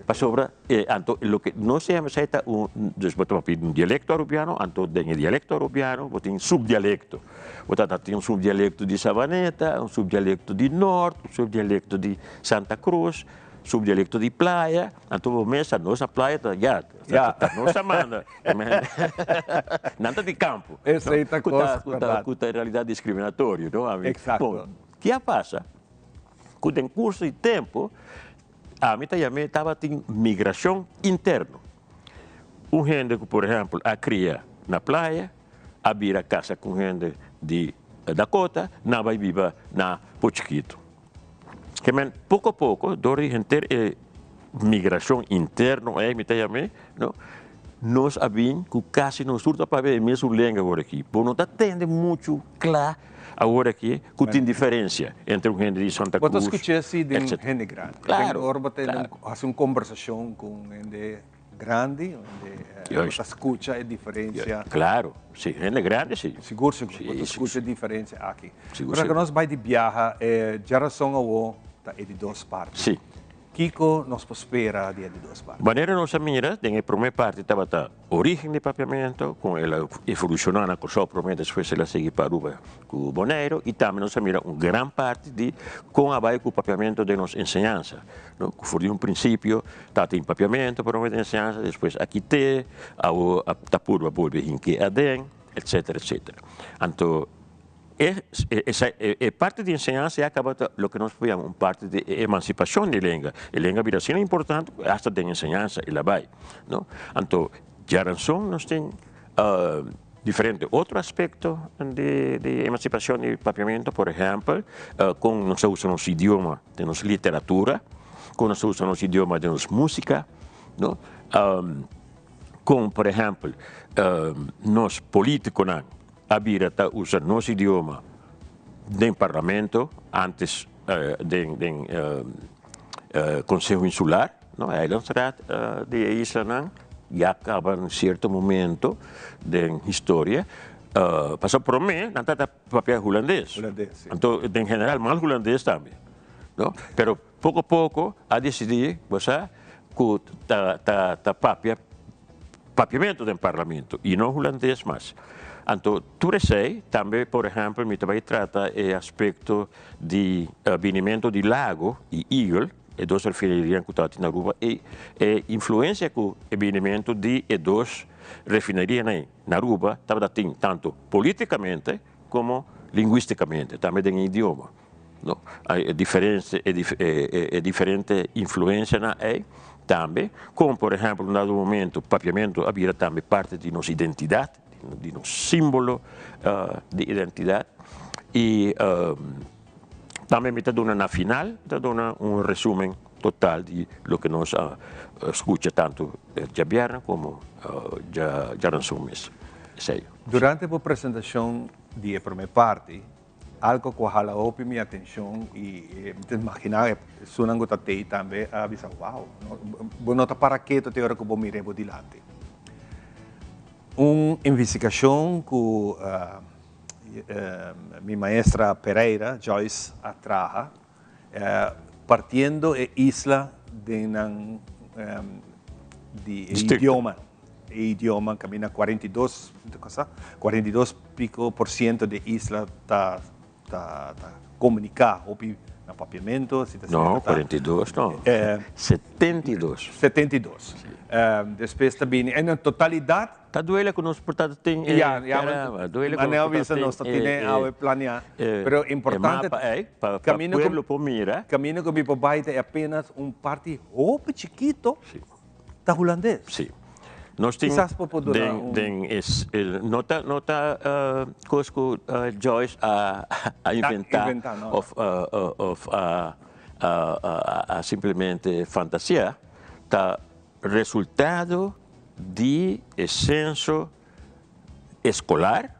Pasobra e anto loke nos ta yama esei ta un, dus bo ta papia un dialecto arubiano, anto den e dialecto arubiano bo tin subdialecto. Bo ta tin un subdialecto di Savaneta, un subdialecto di Noord, un subdialecto di Santa Cruz, subdialecto di Playa, anto bo mes ta nos na Playa ta ya, ta nos ta manda. Nan ta di campo. Esei ta cos berdad. Cu ta en realidad discriminatorio, no? Exacto. Bon, ki a pasa? Cu den curso di tempo, ami ta yam'é tabatin migracion interno. Un hende cu por ehempel a cria na Playa, a bira casa cu hende di Dakota, nan a bay biba na Pochiquito. Ke men poco a poco door di henter e migracion interno ey mi ta yam'é, no, nos a bin cu casi nos tur ta papia e mesun lenga awor aki. Bo no ta tende mucho cla awor aki cu tin diferencia entre un hende di Santa Bo ta Cruz, scucha si den etcetera. hende grandi. Claro, Ora bo ta claro. haci un conversacion cu un hende grandi, donde bo ta scucha e diferencia. Claro, si, hende grandi si. Sigur, sigur, bo ta scucha e diferencia aki. Sigur, Ora sigur. cu nos bay di biaha, e djarason awo ta e di dos parti. Si. Kico nos por spera di e di dos parti? Manera nos a mira, den e prome parti tabata origen di papiamento, con el a evoluciona na Corsou prome, despues el a sigui pa Aruba cu Boneiro, y tambe nos a mira un gran parti di con a bay cu papiamento den nos enseñansa. No, ku for di un prinsipio ta tin papiamentu prome den enseñansa, despues a kit'é, awo a ta purba bolbe hink'é aden, etsetera, etsetera. Anto e esa e parti di enseñansa ya kaba ta loke nos por yama un parti di e emansipashon di lenga. E lenga a bira asina importante ku asta den enseñansa el a bai, no. Anto djaranson nos tin. Diferente otro aspecto di emancipacion di Papiamento, por ehempel, con nos ta usa nos idioma den nos literatura, con nos ta usa nos idioma den nos musica, no? Con, por ehempel, nos politiconan a bira ta usa nos idioma den parlamento, antes den den Conseho Insular, no, Eilandsraad di e islanan, ya caba na cierto momento den historia, pasobra prome nan tabata papia hulandes, anto den general mal hulandes tambe, no, pero poco poco a dicidi, bo sa, cu ta ta papia Papiamentu den parlamento y no hulandes mas. Anto tur esey tambe por ehempel mi ta bay trata e aspecto di binimento di Lago y Eagle, e dos refinerianan cu tabatin na Aruba y e influencia cu e binimento di e dos refinerianan na Aruba tabata tin tanto politicamente como linguisticamente, tambe den e idioma. No, e diferente, e diferente influencianan ei tambe, como por ehempel un dado momento papiamento a bira tambe parte di nos identidad, di nos simbolo di identidad y tambe mi ta duna na final, mi ta duna un resumen total di loke nos a scucha tanto djabièrnè como djaranson mes. Esei. Durante bo presentacion di e prome parti, Algo cu a hala hopi mi atencion y mi ta imagina esunnan cu ta tey tambe a bisa wow, bo no ta para keto te ora cu bo mira bo dilanti. Un investigacion cu mi maestra Pereira, Joyce, a traha partiendo e isla den nan di e idioma, e idioma caminda 42, cosa, 42 pico por ciento di e isla ta ta ta comunica hopi na papiamento, si ta No, 42 no, 72. 72. Despues ta bini en totalidad. Ta duele ku nos por ta tin e Ya, ya, caramba, duele ku nos por ta tin nos ta tene awe planea. Pero importante, e mapa ei, pa pa pueblo por mira. Camino ku mi por bai ta e apenas un parti hopi chikito ta hulandes. Si. Nos tin Kisas por por duna den un den es no ta no ta kos ku Joyce a a inventa inventa, no. of of a a simplemente fantasia, ta Resultado di e senso eskolar,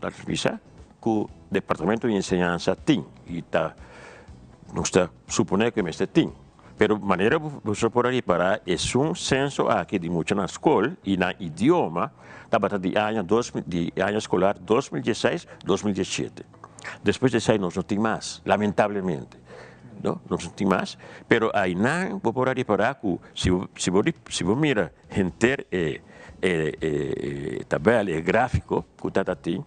laat bisa, ku Departamento di Enseñansa tin i ta nos ta suponé ku e mester tin. Pero manera boso por a ripará esun senso aki di mucha na skol i nan idioma tabata di aña dos di aña eskolar 2016, 2017. Despues di esei nos no tin mas, lamentablemente. No, no tin mas, pero ainan bo por a ripará ku si bo si bo si bo mira henter e e e tabèl, e gráfiko ku ta ta tin,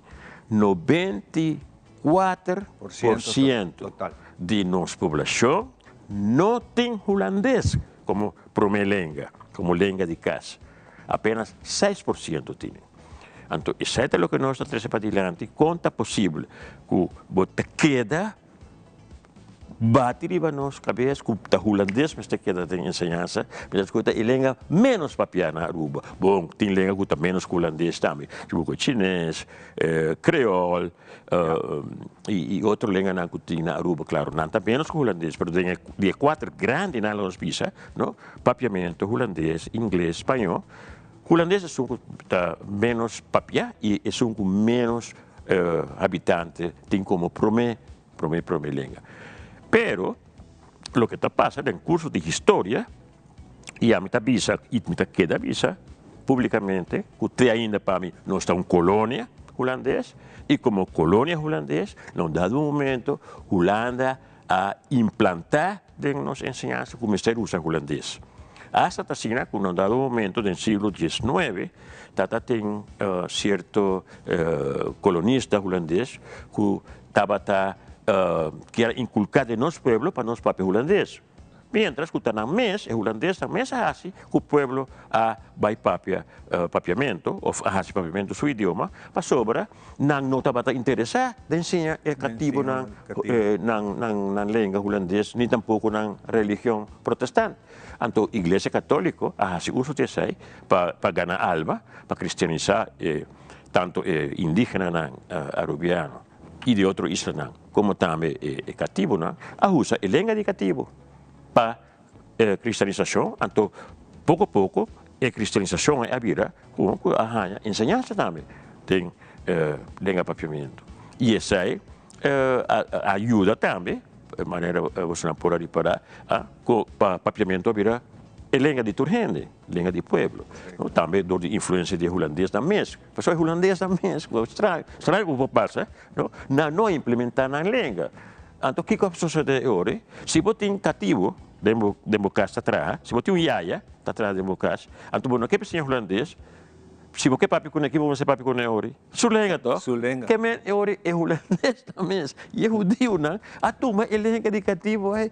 94 por ciento di nos poblashon no tin hulandes komo promé lenga, komo lenga di kas. Apenas 6 por ciento tin. Anto esei ta loke nos ta trese padilanti, kon ta posibel ku bo ta keda bati riba nos kabes ku ta hulandes mester keda den enseñansa, mientras ku ta e lenga menos papiá na Aruba. Bon, tin lenga ku ta menos ku hulandes tambe, si bo chines, creol i otro lenganan ku tin na Aruba, klaro, nan ta menos ku hulandes, pero den e di e kuater grandinan lo nos bisa, no, papiamento, hulandes, ingles, spañó, hulandes esun ku ta menos papiá i esun ku menos habitante tin komo promé promé promé lenga. Pero loke ta pasa den kurso di historia, i ami ta bisa i mi ta keda bisa públikamente ku te ainda pa mi nos ta un kolonia hulandes i komo kolonia hulandes na un dado momento Hulanda a implantá den nos enseñansa ku mester usa hulandes. Asta ta asina ku na un dado momento den siglo 19 tata tin sierto kolonista hulandes ku tabata kier inkulká den nos pueblo pa nos papia hulandes. Mientras ku ta nan mes, e hulandesnan mes a hasi ku pueblo a bai papia papiamentu òf a hasi papiamentu su idioma, pasobra nan no tabata interesá den siña e katibunan nan lenga hulandes ni tampoko nan religion protestant. Anto Iglesia Katóliko a hasi uso di esei pa gana alma, pa kristianisá e tantu e indígenanan arubiano i di otro islanan komo tambe e katibunan a usa e lenga di katibu pa kristianisashon. Anto poko poko e kristianisashon ei a bira komo ku a haña enseñansa tambe den lenga papiamentu i esei a yuda tambe manera bosonan por a ripará ku papiamentu a bira e lenga di tur hende, lenga di pueblo. Tambe dor di influensia di e hulandesnan mes. Pasobra e hulandesnan mes, straño, straño ku por pasa, no, nan no a implementá nan lenga. Anto kiko a sosodé e ora? Si bo tin katibu den bo den bo kas ta traha, si bo tin un yaya ta traha den bo kas, anto bo no ke siña hulandes, Si bo ke papia kuné, ki bo mester papia kuné ori? Su lenga to. Su lenga. Ke men e ori e hulandesnan mes i e hudiunan a tuma e lenga di katibu ei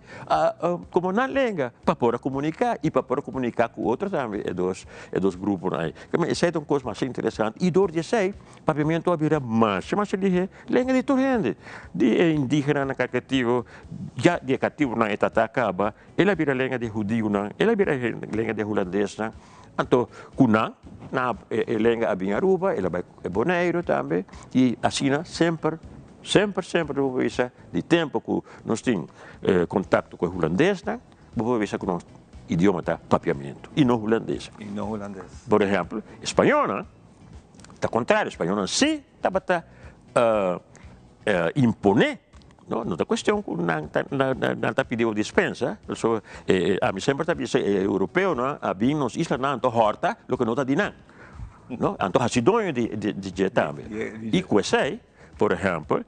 komo nan lenga pa por a komuniká i pa por a komuniká ku otro tambe e dos e dos gruponan ei. Ke men esei ta un kos masha interesante i dor di esei papiamentu a bira masha masha lihé lenga di tur hende. Di e indígenanan katibu ya di e katibunan e tata a kaba el a bira lenga di e hudiunan, el a bira lenga di e hulandesnan. Anto ku nan, nan e lenga a bin Aruba, el a bai Boneiru tambe, i asina semper, semper, semper bo por bisa di tempu ku nos tin kontakto ku e hulandesnan, bo por bisa ku nos idioma ta papiamentu i no hulandes. I no hulandes. Por ehèmpel, e spañónan ta kontrario, e spañónan sí tabata imponé, no, no ta cuestion cu nan ta nan ta pidi bo dispensa, so ami semper ta bisa e europeonan a bin nos islanan anto horta loke no ta di nan, no, anto haci doño di di dje tambe, y cu esey, por ehempel,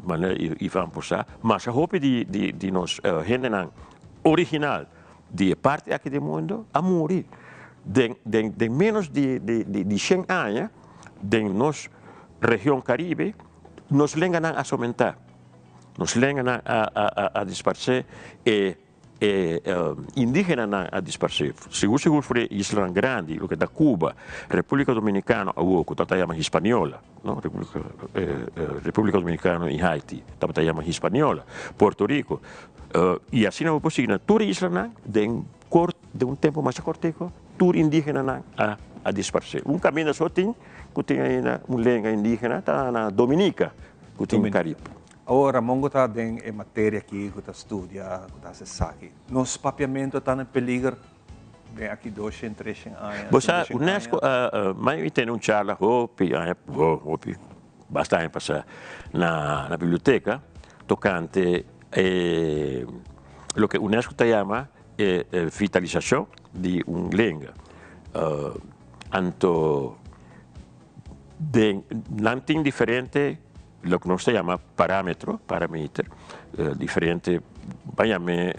manera Ivan por sa, masha hopi di di di nos hendenan original di e parti aki di mundo a muri den den den menos di di di shen aña den nos Region Caribe, nos lenganan a somentá, nos lenganan a disparsé, e e indígenanan a disparsé. Sigur sigur for e islanan grandi, loke ta Cuba, Repúblika Dominikano awor ku tabata yama Hispaniola, no, Repúblika Dominikano i Haiti tabata yama Hispaniola, Puerto Rico, i asina bo por sigui na tur e islanan den kort, den un tempu masha kortiku tur indígenanan a disparsé. Un kaminda so tin Ku tin ainda un lenga indígena ta na Dominica ku tin Carib. Awor Ramon ku ta den e materia aki ku ta studia ku ta hasi esaki. Nos papiamentu ta na peliger den aki doshen treshen aña? Bo sa UNESCO a mai mi tene un charla hopi aña hopi basta aña pasa na na biblioteka tokante e loke UNESCO ta yama e vitalisashon di un lenga. Anto den nan tin diferente loke nos ta yama parametro, parameter, diferente ban yam'e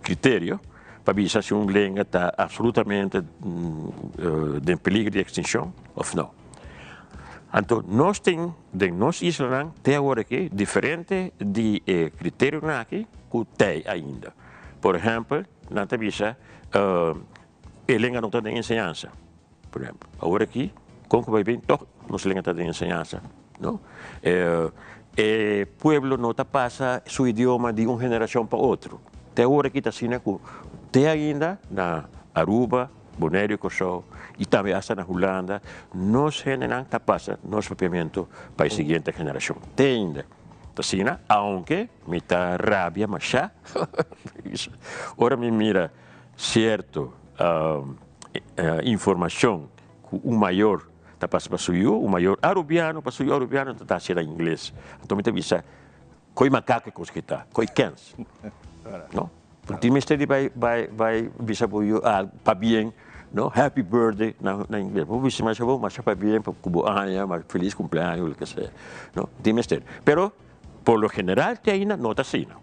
criterio pa bisa si un lenga ta absolutamente den peligro di extincion of no. Anto nos tin den nos islanan te awor aki diferente di e criterionan aki cu t'ey ainda. Por ehempel nan ta bisa E lenga no ta den enseñansa, por ehempel. Awor aki, kon ku bai bin, tòg nos lenga ta den enseñansa, no? E pueblo no ta pasa su idioma di un generashon pa otro. Te awor aki ta asina ku te ainda na Aruba, Boneiru i Kòrsou i tambe asta na Hulanda, nos hendenan ta pasa nos papiamentu pa e siguiente generashon. Te ainda ta asina, aunke mi ta rabia mashá ora mi mira Cierto informacion cu un mayor ta pasa pa su yu, un mayor Arubiano pa su yu Arubiano ta haci na ingles. Anto mi ta bisa, Coi macaco e cos ki ta, coi kens. No? Bo tin mester di bay bay bay bisa bo yu pabien, no, happy birthday na na ingles. Bo bisa masha bo masha pabien pa cu bo aña, feliz cumpleaños, lo que sea. No, tin mester. Pero por lo general te ainda no ta asina.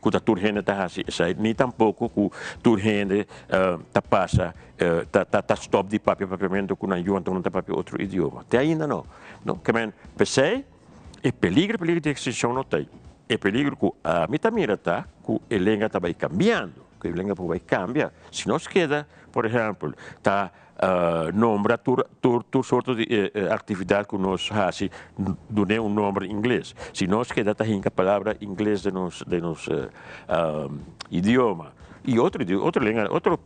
Ku ta tur hende ta hasi esei, ni tampoko ku tur hende ta pasa ta ta stòp di papia papiamentu ku nan yu anto nan ta papia otro idioma. Te ainda no. No. Ke men, p'esei e peligro peligro di ekstinshon no ta ei. E peligro ku ami ta mira ta ku e lenga ta bai kambiando, ku e lenga por bai kambia. Si nos keda, por ehèmpel, ta nombra tur tur tur sorto di aktividat ku nos hasi dun'é un nomber ingles. Si nos keda ta hinka palabra ingles den nos den nos idioma i otro otro lenga otro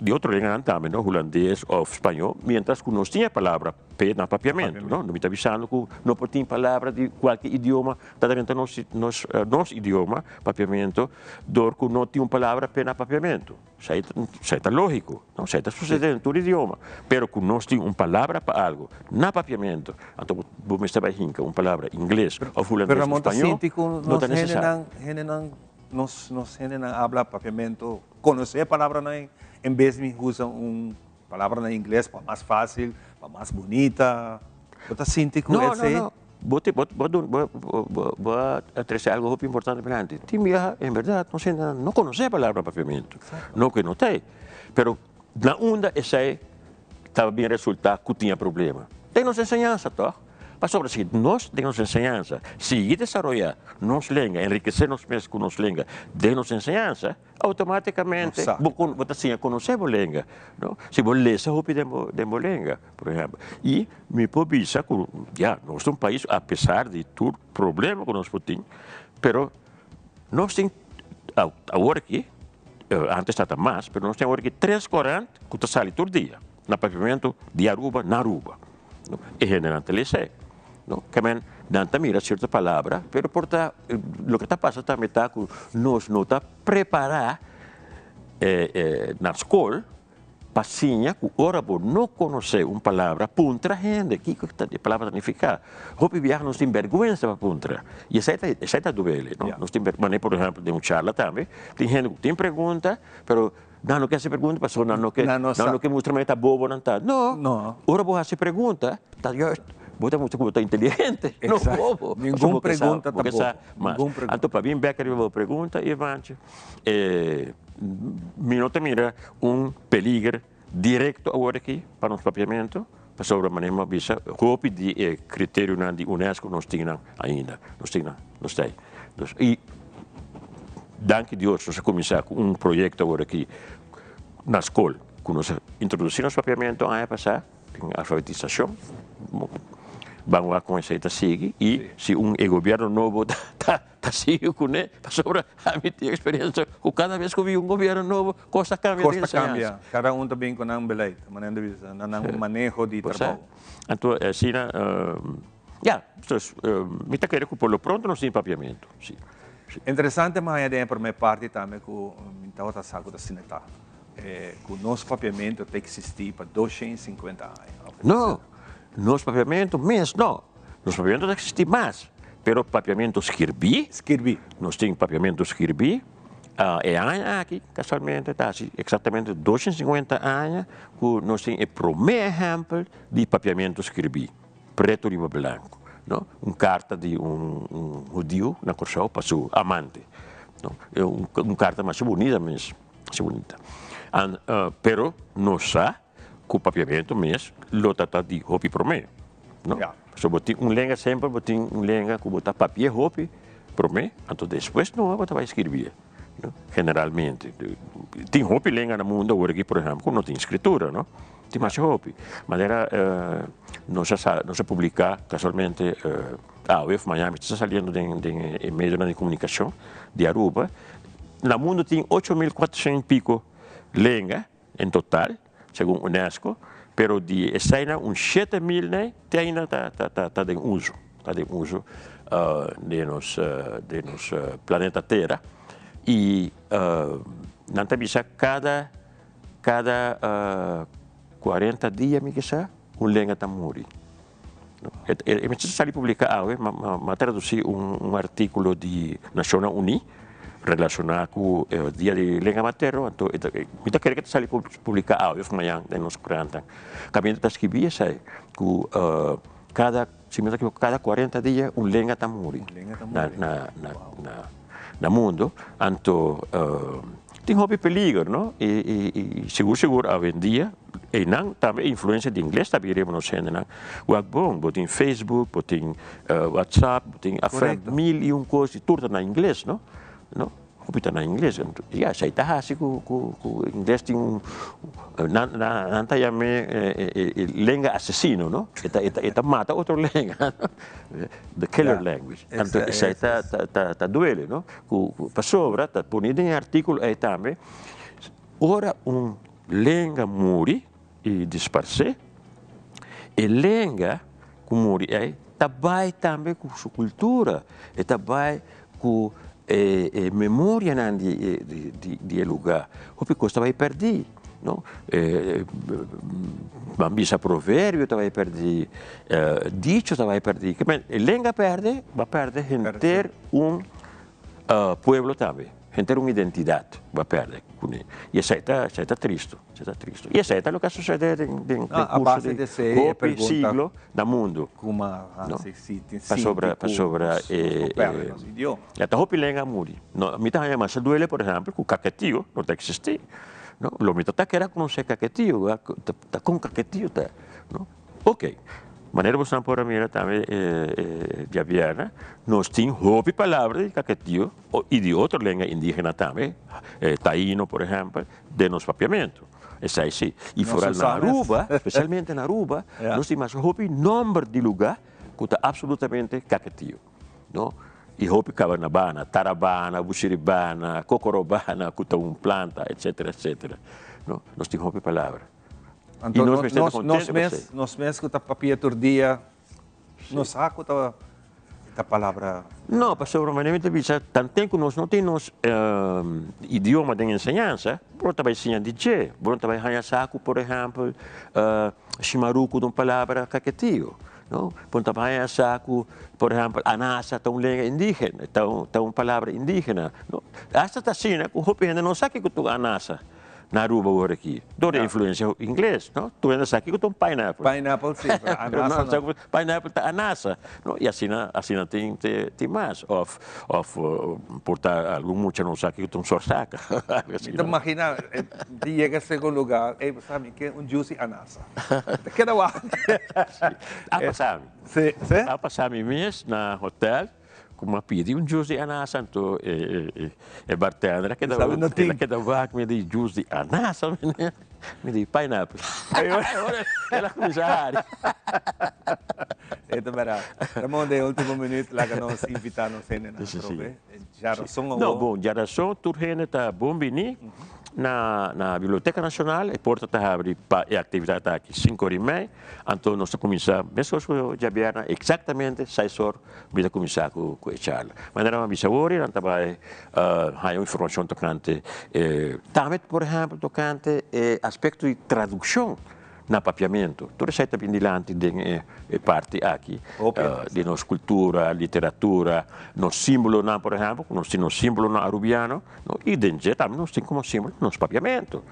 Di otro lenganan tambe, no, hulandes of spañó, mientras ku nos tin e palabra p'e na papiamentu, no. No mi ta bisando ku no por tin palabra di kualke idioma ta drenta nos nos nos idioma, papiamentu, dor ku no tin un palabra p'e na papiamentu. Esei ta esei ta lógiko, no, esei ta susede den tur idioma. Pero ku nos tin un palabra pa algu na papiamentu, anto bo bo mester bai hinka un palabra ingles of hulandes Pero of Ramon ta spañó, sinti ku no nos ta nesesario. hendenan hendenan nos nos hendenan abla papiamentu Conoce e palabranan en bes mi usa un palabra na ingles pa mas facil, pa mas bunita. Bo ta sinti cu No, no, esey? no. Bo te, bo, bo, bo, bo, bo a trece algo hopi importante dilanti. Tin biaha, en berdad, nos hendenan no conoce e palabra papiamento. No cu e no ta ey. Pero na unda esey ta bin resulta cu tin e problema? Den nos enseñansa, toch? Pasobra si nos den nos enseñansa sigui desaroyá nos lenga, enrikesé nos mes ku nos lenga den nos enseñansa, outomátikamente bo bo ta siña konosé bo lenga, no? Si bo lesa hopi den bo den bo lenga, por ehèmpel. I mi por bisa ku ya, nos ta un pais apesar di tur problema ku nos por tin, pero nos tin awor aki, antes tabata mas, pero nos tin awor aki tres korant ku ta sali tur dia na Papiamentu di Aruba na Aruba. No, e hendenan ta lesa e. No, ke men nan ta mira sierto palabra, pero por ta loke ta pasa tambe ta ku nos no ta prepará na skol pa siña ku ora bo no konosé un palabra, puntra hende kiko e palabra ta nifiká. Hopi biaha nos tin bèrgwensa pa puntra i esei ta esei ta duele, no. Nos tin manera por ehèmpel den un charla tambe tin hende ku tin pregunta, pero Nan no ke hasi pregunta pasobra nan no ke Nan no nan sa. no ke mustra manera ta bobo nan ta. No! No. Ora bo hasi pregunta, ta juist bo ta mustra ku bo ta inteligente, no Exacto. bobo. Ningun Pasobra bo ke sa, pregunta bo ta ke sa bobo. mas. Ningun pregunta. Anto pa bin bek riba bo pregunta, Ivanchi, mi no ta mira un peliger direkto awor aki pa nos papiamentu, pasobra manera mi a bisa, hopi di e kriterionan di UNESCO nos tin nan ainda, nos tin nan, nos ta ei. Dus, i danki Dios nos a kuminsá ku un proyekto awor aki na skol ku nos a introdusí nos papiamentu aña pasá den alfabetisashon. Ban wak kon esei ta sigui i si un e gobièrnu nobo ta ta sigui kuné pasobra ami tin eksperensia ku kada bes ku bin un gobièrnu nobo kos ta kambia den Kos ta kambia. enseñansa. Kada un ta bin ku nan beleid, manera di bisa, nan maneho di trabou. Anto asina. Ya, dus mi ta kere ku por lo pronto nos tin papiamentu, si. Interesante mi haña den e promé parti tambe ku mi tabata sa ku ta asina ta, ku nos papiamentu ta eksistí pa doshen i sinkuenta aña. No, nos papiamentu mes no. Nos papiamentu ta eksistí mas, pero papiamentu skirbí, Skirbí. Nos tin papiamentu skirbí, e aña aki kasualmente ta hasi eksaktamente doshen i sinkuenta aña ku nos tin e promé ehèmpel di papiamentu skirbí. Pretu riba blanku, no? Un karta di un un hudiu na Kòrsou pa su amante, no? E un un karta masha bunita mes, masha bunita. An pero nos sa ku papiamentu mes lo ta ta di hopi promé, no? Ya. So bo tin un lenga semper bo tin un lenga ku bo ta papia hopi promé, anto despues numa bo ta bai skirbié, no? Generalmente. Tin hopi lenga na mundu awor aki por ehèmpel ku no tin skritura, no? Tin masha hopi. Manera nos a sa, nos a publica casualmente awe of mañana ta saliendo den den e medionan di comunicacion di Aruba. Na mundo tin 8400 y pico lenga en total, segun UNESCO, pero di eseinan un 7000 nei te ainda ta ta ta den uso, ta den uso den nos den nos planeta Tera. Y nan ta bisa cada Kada 40 dia mi kisa un lenga ta muri. E mester sali publica awe, m'a traduci un articulo di Nacionnan Uni relaciona cu e dia di lenga materno, anto mi ta kere ke ta sali publica awe of mañan den nos krantan. Caminda ta scribi esai cu kada, si mi no ta ekivoca, kada 40 dia un lenga ta muri na mundo. Anto tin hopi peliger, no? I sigur sigur awendia Einan tambe e influencia di ingles ta bin riba nos hendenan. Wak bon, bo tin Facebook, bo tin WhatsApp, bo tin afè mil i un kos i tur ta na ingles, no? No? Hopi ta na ingles. Ya, esei ta hasi ku ku ku ingles tin un nan nan ta yam'é e lenga asesino, no? E ta e ta mata otro lenga, the killer language. Anto esei ta ta ta duele, no? Ku pasobra ta pone den e artíkulo ei tambe, ora un lenga muri i disparsé, e lenga ku muri ei ta bai tambe ku su kultura, e ta bai ku e e memorianan di e di di e lugá. Hopi kos ta bai pèrdí, no? Ban bisa proverbio ta bai pèrdí, dicho ta bai pèrdí. Ke men e lenga pèrdè, bo a pèrdè henter un pueblo tambe, henter un identidat bo a pèrdè kuné. I esei ta esei ta tristu, esei ta tristu. I esei ta loke a sosodé den den kurso di hopi siglo na mundu, no? Pasobra pasobra e e ta hopi lenga a muri. No, mi ta haña masha duele por ehèmpel ku kaketio no ta eksistí, no? Lo mi ta ta kere a konosé kaketio, ta kon kaketio ta, no? Ok, manera boso por a mira tambe e djabièrnè, nos tin hopi palabra di Caquetio i di otro lenga indígena tambe, Taíno por ehèmpel, den nos papiamentu. Esei si. I foral na Aruba, spesialmente na Aruba, nos tin mas hopi nòmber di lugá ku ta apsolutamente Caquetio, no? I hopi Cabanabana, Tarabana, Bushiribana, Cocorobana ku ta un planta, etsetera, etsetera, no? Nos tin hopi palabra. Anto nos nos nos mes nos mes ku ta papia tur dia no sa ku ta ta palabra. No, pasobra manera mi ta bisa tanten ku nos no tin nos idioma den enseñansa bo no ta bai siña di dje, bo no ta bai haña sa ku por ehèmpel shimaruku ta un palabra kaketio, no, bo no ta bai haña sa ku por ehèmpel anasa ta un lenga indígena ta un ta un palabra indígena, no, asta ta asina ku hopi hende no sa kiko ta un anasa. Na Aruba awor aki, dor di e influencia ingles, no? Tur hende sa kiko ta un pineapple. Pineapple si, pero anasa no. Pineapple ta anasa, no? I asina, asina tin, tin mas. Of, of por ta algun mucha no sa kiko ta un sorsaka. Algo asina. Mi ta magina, di yega segun lugar, ey bo sa mi ke un juice di anasa. Ta keda wak. Si. A pasa mi. Si, si? A pasa mi mes na hotel. Ku m'a pidi un jus di anasa anto e bartender a keda el a keda wak mi di jus di anasa meneer mi di pineapple el a kuminsá hari. E ta bèrdat. Ramon den e ultimo minuut laga nos invitá nos hendenan atrobe. Djarason awor. No bon djarason tur hende ta bon bini na na Biblioteka Nashonal e porta ta habri pa e aktividat aki sinku ora i mei anto nos ta kuminsá meskos ku djabièrnè eksaktamente seis or Mi ta kuminsá ku e charla. Manera mi a bisa awor, nan ta bai haña un informashon tokante e tambe por ehèmpel tokante e aspekto di tradukshon na papiamentu. Tur esei ta bin dilanti den e parti aki di nos kultura, literatura, nos símbolonan por ehèmpel, ku nos tin nos símbolonan arubiano, no, i den dje tambe nos tin komo símbolo nos papiamentu.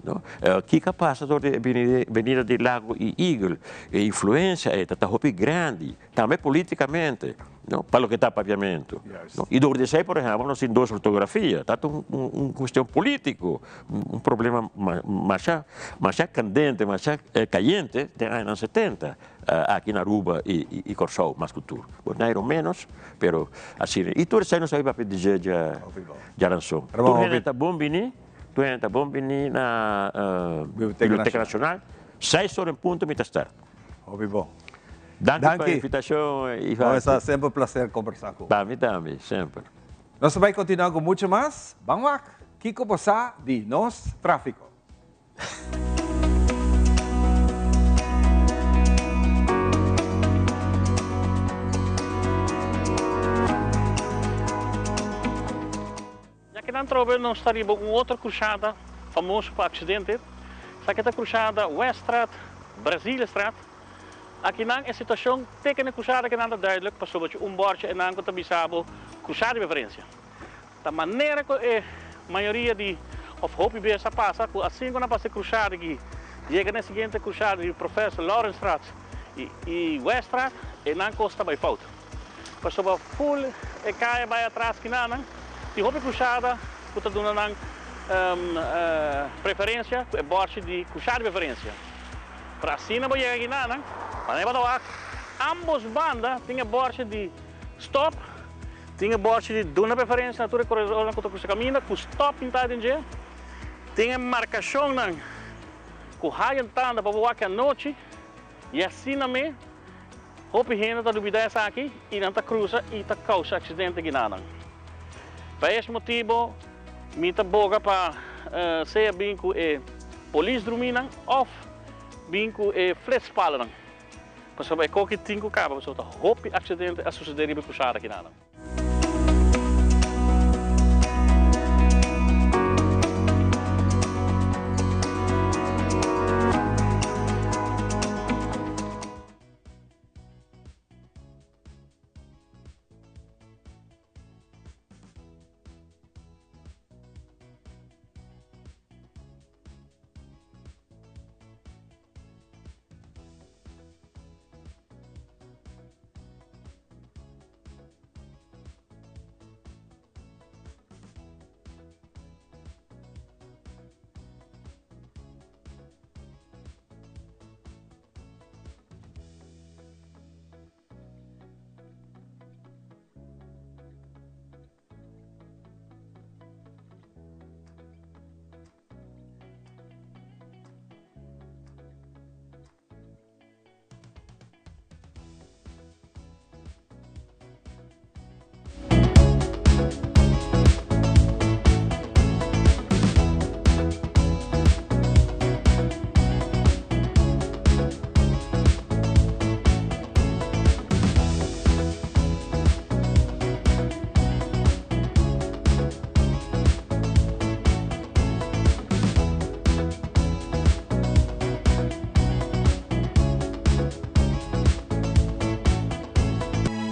No? Kiko a pasa dor di e benida di Lago i Eagle? E influensia ei ta hopi grandi. Tambe politicamente, no, pa loke ta papiamento, no. Y door di esey, por ehempel, nos tin dos ortografia. Ta un, un cuestion politico, un problema masha, masha candente, masha cayente den añanan setenta aki na Aruba y y Corsou mas cu tur. Boneiru menos, pero asina. Y tur esey nos a papia di dje dja djaranson. Tur hende ta bon bini, tur hende ta bon bini na Biblioteca Nacional. Seis ora en punto mi ta start. Hopi bon. Danki pa e invitashon, Ivan. No, ta semper un placer kombersá ku bo. Pa mi tambe, semper. Nos ta bai kontinuá ku muchu mas. Ban wak kiko bo sa di nos tráfiko. Ya ke nan trobe nos ta riba un otro krushada famoso pa aksidente. Esaki ta krushada Weststraat, Braziliëstraat. Akinan e situashon te ke na krushada kinan ta duidelijk pasobra cu un bòrchi einan ku ta bisa bo krushada di preferensia. Ta manera ku e mayoria di òf hopi bes a pasa ku asin ku nan pasa e krushada aki yega na e siguiente krushada di Professor Laurensstraat i Weststraat einan kos ta bai fout. Pasobra ful e kaya bai atras kinanan tin hopi krushada ku ta duna nan preferensia ku e bòrchi di krushada di preferensia. Pero asina bo yega kinanan, manera bo ta wak, ambos banda tin e bòrchi di stòp, tin e bòrchi di duna preferensia na tur e koredornan ku ta krusa kaminda ku stòp pintá den dje, tin e markashonnan ku hayan tanda pa bo wak anochi i asina me hopi hende ta lubidá esaki i nan ta krusa i ta kousa aksidente kinanan. Pa es motibu mi ta boga pa sea bin ku e polis druminan òf bin ku e flitspalnan pasobra e koki tin ku kaba pasobra ta hopi aksidente a susedé riba e krusada kinanan.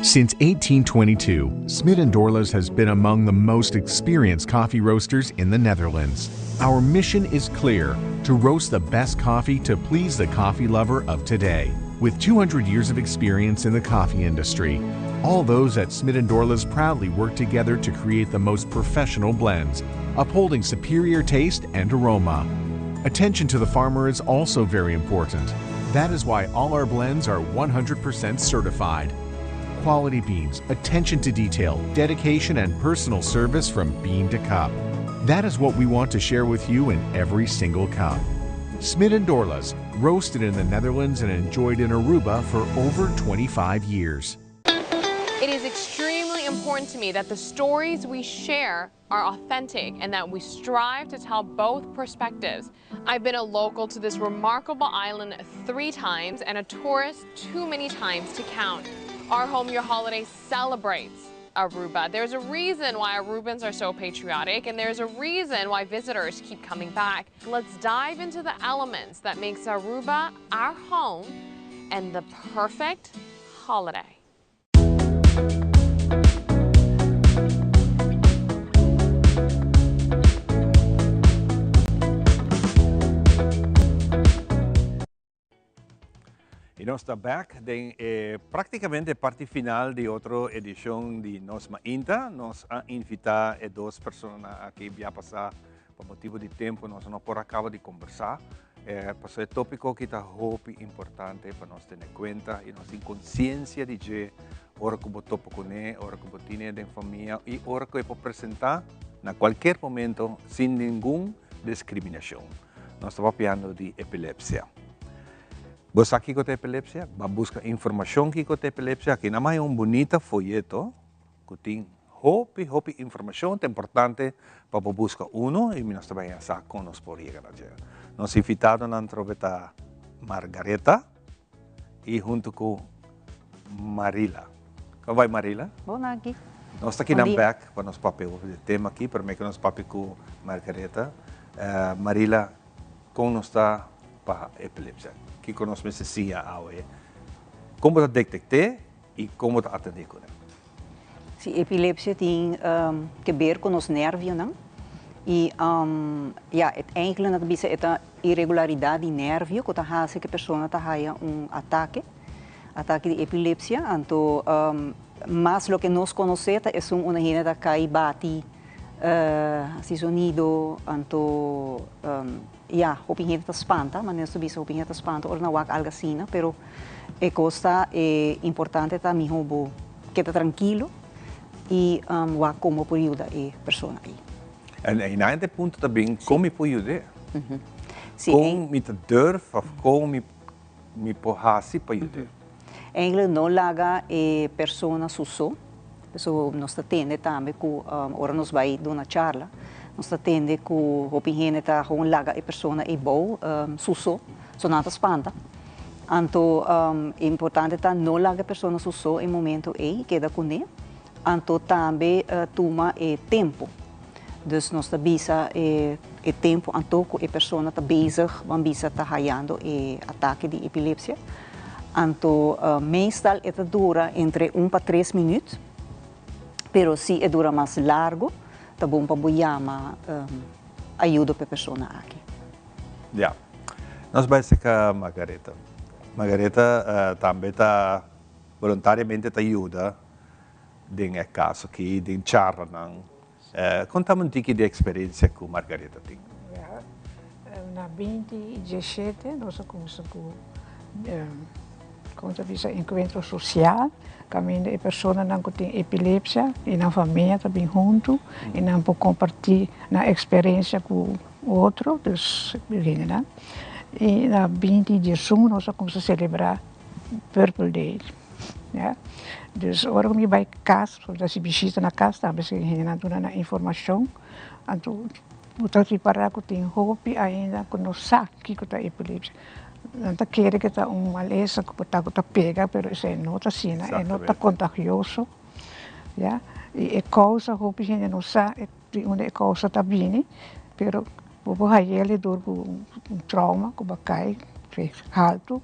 Since 1822, Smit & Dorlas has been among the most experienced coffee roasters in the Netherlands. Our mission is clear, to roast the best coffee to please the coffee lover of today. With 200 years of experience in the coffee industry, all those at Smit & Dorlas proudly work together to create the most professional blends, upholding superior taste and aroma. Attention to the farmer is also very important. That is why all our blends are 100% certified. Quality beans, attention to detail, dedication and personal service from bean to cup. That is what we want to share with you in every single cup. Smit & Dorlas, roasted in the Netherlands and enjoyed in Aruba for over 25 years. It is extremely important to me that the stories we share are authentic and that we strive to tell both perspectives. I've been a local to this remarkable island three times and a tourist too many times to count. Our Home Your Holiday celebrates Aruba. There's a reason why Arubans are so patriotic and there's a reason why visitors keep coming back. Let's dive into the elements that makes Aruba our home and the perfect holiday. Y nos ta back den e practicamente parti final di otro edicion di Nos Mainta. Nos a invita e dos personanan aki bia pasa pa motibo di tempo nos no por a caba di conversa. Eh, paso e topico aki ta hopi importante pa nos tene cuenta y nos tin conciencia di dje ora cu bo topa cune, ora cu bo tine den famia y ora cu e por presenta na cualkier momento sin ningun discriminacion. Nos ta papiando di epilepsia. Bo sa kico ta epilepsia? Ban busca informacion kico ta epilepsia. Aki nan hay un bunita folleto cu tin hopi hopi informacion ta importante pa bo busca uno y mi nos ta bay sa con nos por yega na dje. Nos invitadonan trobe ta Margaretha y hunto cu Marila. Con bay Marila? Bon aki. Nos ta kinan bek pa nos papia over di tema aki, prome cu nos papia cu Margaretha. Marila, con nos ta pa epilepsia? Kico nos mester siña awe? Con bo ta detecte y con bo ta atende cune? Si, epilepsia tin ke ber ku nos nervionan i ya et eigenlijk nan ta bisa e ta iregularidat di nervio ku ta hasi ku e persona ta haya un atake, atake di epilepsia. Anto mas loke nos konosé ta esun unda hende ta kai bati hasi zonido anto. ya, hopi hende ta spanta, manera nos ta bisa hopi hende ta spanta ora nan wak algo asina, pero e kos ta e importante ta miho bo keda trankilo i wak kon bo por yuda e persona ei. En einan e punto ta bin kon mi por yud'é? Kon mi ta durf of kon mi mi por hasi pa yud'é? Eigenlijk no laga e persona su so, pasobra nos ta tende tambe ku ora nos bai duna charla, nos ta tende ku hopi hende ta gewoon laga e persona ei bou su so, so nan ta spanta. Anto importante ta no laga e persona su so e momento ei, keda kuné. Anto tambe tuma e tempu. Dus nos ta bisa e tempu anto ku e persona ta bezig, ban bisa ta hayando e atake di epilepsia. Anto meestal e ta dura entre un pa tres minuut, pero si e dura mas largu ta bon pa bo yama ayudo pa e persona aki. Ya. Nos bai seka Margareta. Margareta tambe ta Voluntariamente ta yuda den e kaso aki, den charlanan. Konta mi un tiki di eksperensia ku Margareta tin. Ja, na binti i diesshete nos a kuminsá ku, kon ta bisa, enkuentro sosial, kaminda e personanan ku tin epilepsia i nan famia ta bin huntu i nan por kompartí nan eksperensia ku otro, dus hendenan. I na binti i diesun nos a kuminsá selebrá Purple Day, ya. Dus ora ku mi bai kas, mi ta hasi bishita na kas tambe si hendenan duna nan informashon, anto bo ta ripará ku tin hopi ainda ku no sa kiko ta epilepsia. Nan ta kere ku ta un malesa ku bo ta ku ta pega, pero esei no ta asina, e no ta kontagioso, ya. I e kousa hopi hende no sa di unda e kousa ta bini, pero bo por hay'el dor ku un trauma ku bo a kai haltu.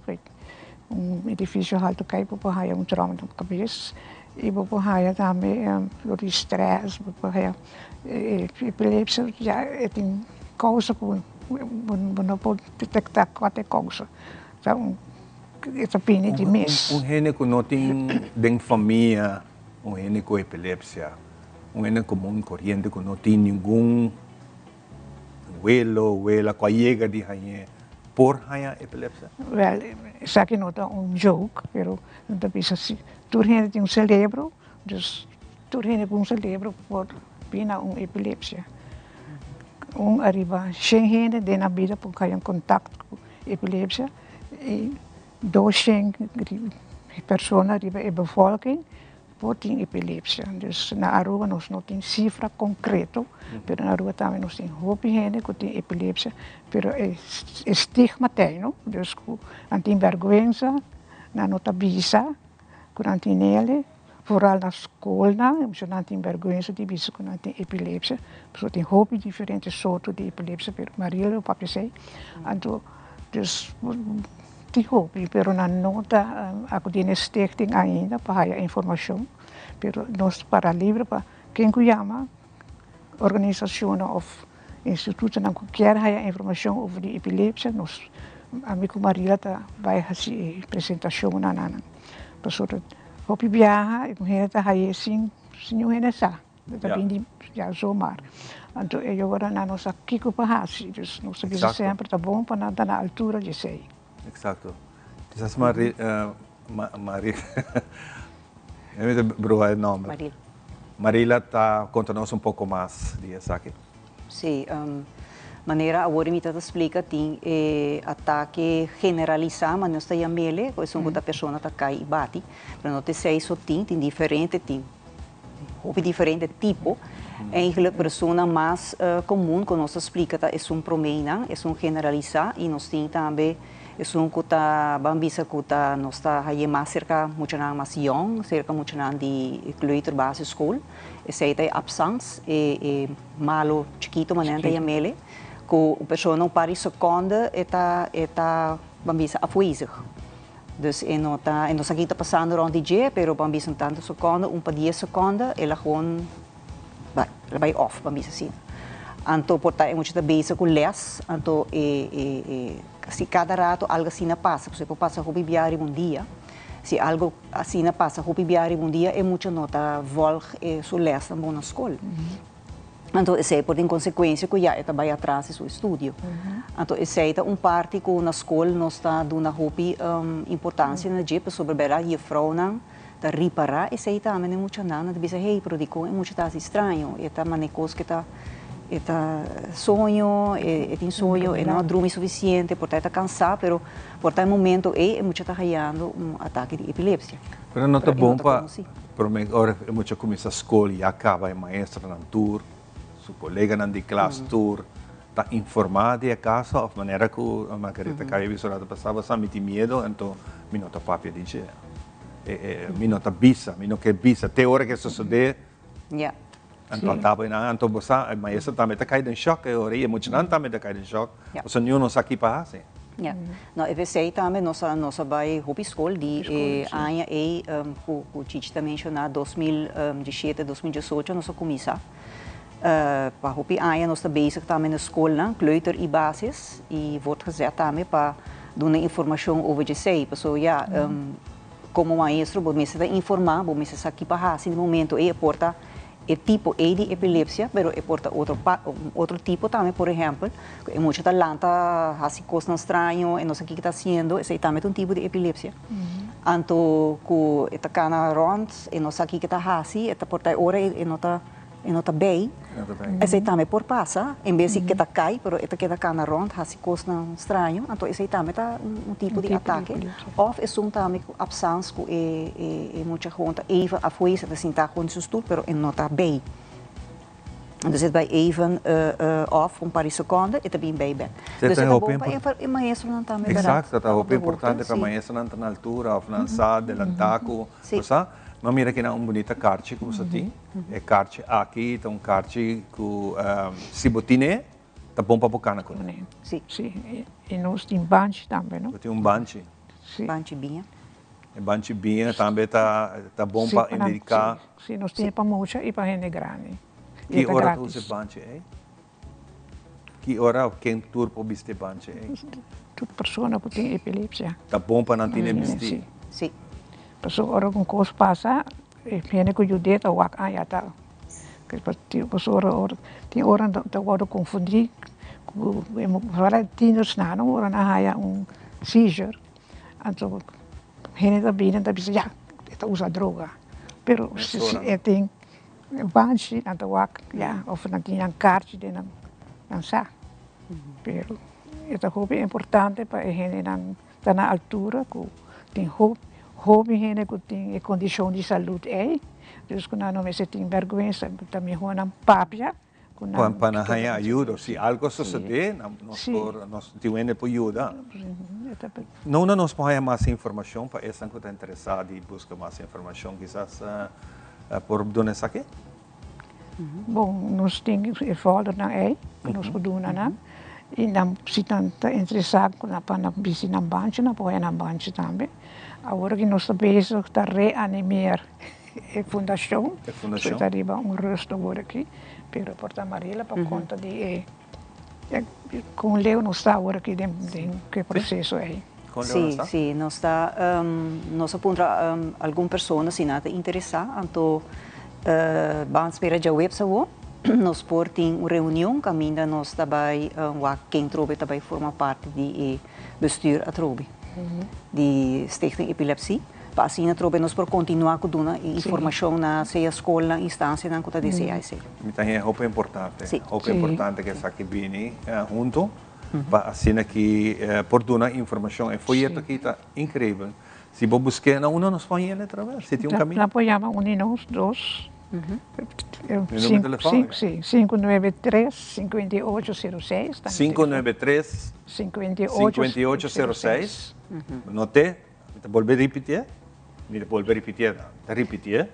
Un edifisio haltu kai bo por haya un trauma na bo kabes i bo por haya tambe dor di strès, bo por haya epilepsia ya e tin kousa ku bo no por detektá kua ta e kousa. Ta un e ta bini di mes. Un hende ku no tin den famia un hende ku epilepsia, un hende komun koriente ku no tin ningun Welo, wela ku a yega di hañ'é por haña epilepsia? Wèl, esaki no ta un joke, pero nan ta bisa si tur hende tin un selebro, dus tur hende ku un selebro por bini na un epilepsia. Un ariba shen hende den nan bida por haña un kontakto ku epilepsia i dos shen persona riba e bevolking Por tin epilepsia. Dus na Aruba nos no tin sifra concreto, pero na Aruba tambe nos tin hopi hende cu tin epilepsia, pero e stigma ta ei, no? Dus cu nan tin berguensa, nan no ta bisa cu nan tin nele, vooral na scolnan, nan tin berguensa di bisa cu nan tin epilepsia, pasobra tin hopi diferente soorto di epilepsia, pero Mariela lo papia esey. Anto, dus. Tin hopi, pero nan no ta acudi n'e stichting ainda pa haya informacion, pero nos ta para libre pa ken cu yama, organisacionnan of institutonan cu kier haya informacion over di epilepsia, nos, ami cu Marila ta bay haci e presentacion na nan. Pasobra hopi biaha e muher ta haye sin niun hende sa. Ta bin di ya zomaar. Anto e yogoranan no sa kiko pa hasi. Dus nos ta bisa semper ta bon pa nan ta na altura di esei. Exacto. Kisas Mari, Mari, mi ta bruha e nomber. Marila. Marila ta konta nos un poko mas di esaki. Sí, manera awor mi ta ta splika tin e atake generalisá, ma nos ta yam'ele, ku esun ku ta persona ta kai i bati, pero no ta esei so tin, tin diferente tin. Hopi diferente tipo. Eigenlijk persona mas komun ku nos ta splika ta esun promeinan, esun generalisá i nos tin tambe esun ku ta ban bisa ku ta nos ta haye mas serka muchanan mas yòn, serka muchanan di kleuter, basisschool. Esei ta e absans, e e malo chikito manera nan ta yam'ele, ku un persona un par di sekonde e ta e ta ban bisa afwezig. Dus e no ta, e no sa ki ta pasando rond di dje, pero ban bisa un tantu seconde, un pa dies seconde, el a gewoon bai, el a bai off, ban bisa asina. Anto por ta e mucha ta bezig ku les, anto e, e, e, si kada rato algo asina pasa, pasobra e por pasa hopi bia riba un dia, si algo asina pasa hopi bia riba un dia, e mucha no ta volg e su lesnan bon na skol. Anto esei por tin konsekuensia ku ya e ta bai atras di su estudio. Anto esei ta un parti ku na skol nos ta duna hopi importansia na dje pasobra bèrdat jefrounan ta ripará esei tambe na e muchanan. Nan ta bisa, hey, pero dikon e mucha ta hasi straño? E ta manera kos ku e ta e ta soño, e tin soño, e no a drumi sufisiente, por ta e ta kansá, pero por ta e momento ei e mucha ta hayando un atake di epilepsia. Pero no ta bon pa prome ora e mucha cuminsa scol ya caba e maestronan tur, su coleganan di klas tur ta informa di e caso of manera cu Margarita Calle bisa rato pasa bo sa mi tin miedo anto mi no ta papia di dje. Mi no ta bisa, mi no ke bisa te ora ke sosode anto a taba einan anto bo sa e maestro tambe ta cay den shock e ora y e muchanan tambe ta cay den shock pasobra niun no sa ki pa haci. Ja. No, e p'esei tambe nos a nos a bai hopi skol di e aña ei ku ku Chichi ta menshoná 2017, 2018 nos a kuminsá. Pa hopi aña nos ta bezig tambe na skolnan, kleuter i basis i voortgezet tambe pa duna informashon over djesei. Paso ya, komo maestro bo mester ta informá, bo mester sa ki pa hasi di momento ei e por ta E tipo ei di epilepsia, pero e por ta otro pa, otro tipo tambe, por ehempel, ku e mucha ta lanta hasi kosnan straño, e no sa kiko ta hasiendo, esei tambe ta un tipo di epilepsia. Anto ku e ta kana rònt, e no sa kiko ta hasi, e ta por ta e ora e no ta e no ta bei, esei tambe por pasa, en bes di ke ta kai, pero e ta keda kana rònt hasi kosnan straño, anto esei tambe ta un tipo di atake. Òf esun tambe ku absans ku e e mucha gewoon ta even afwezig, ta sintá gewoon den su stoel pero e no ta bei. Entonces e ta bai even òf un par di sekonde e ta bin bei bèk. Dus e ta bon pa e maestronan tambe bèrdat. Eksakto, ta hopi importante pa e maestronan ta na altura òf nan sa delantá ku bo sa. Mi a mira kinan un bunita karchi ku bo sa tin. E karchi aki ta un karchi ku si bo tine ta bon pa bo kana kuné. Sí. Sí, i nos tin banchi tambe, no? Bo tin un banchi. Sí. Banchi biña. E banchi biña tambe ta ta bon pa indiká. Sí, nos tin pa mucha i pa hende grandi. Ki ora ta usa e banchi ei? Ki ora òf ken tur por bisti e banchi ei? Tur persona ku tin epilepsia. Ta bon pa nan tine bisti? Sí. Sí. Pasobra ora ku un kos pasa, E hende ku yud'é ta wak aña ta pasobra ora tin ora nan ta wòrdu konfundí ku ora tienersnan ora nan haña un seizure anto hende ta bini ta bisa ya e ta usa droga pero si e tin banchi nan ta wak ya òf nan tin nan karchi den nan sa pero e ta hopi importante pa e hendenan Ta na altura ku tin hopi hende ku tin e kondishon di salud ei, dus ku nan no mester tin bèrgwensa, ta mihó nan papia ku nan. Pa nan haña ayudo, si algo sosodé nos por, nos tin hende por yuda. No unda nos por haña mas informashon pa esnan ku ta interesá di buska mas informashon kisas por duna esaki? Bon, nos tin e foldernan ei ku nos por duna nan i nan si nan ta interesá pa nan bisti nan banchi nan por haña nan banchi tambe. Awor ku nos ta bezig ta reanimeer e fundashon, so ta riba un rust awor aki, pero por ta Mariela por konta di e kon leu nos ta awor aki den e proseso ei. Sí, sí, nos ta, nos a puntra algun persona si nan ta interesá, anto ban spera djaweps awor nos por tin un reunion kaminda nos ta bai wak ken trobe ta bai forma parti di e bestuur atrobe di Stichting Epilepsie, pa asina trobe nos por kontinuá ku duna e informashon na sea skolnan, instansianan ku ta deseá esei. Mi ta haña hopi importante, hopi importante ku esaki bini huntu. Pa asina ki por duna informacion. E folleto aki ta increibel. Si bo busque na unda nos por haña el otra vez? Si tin un caminda. Nan por yama un di nos dos. Mi numero telefon? Si, 593 5806. 593 5806. Noté, mi ta bolbe ripitié. Mi ta bolbe ripitié, ta ripitié.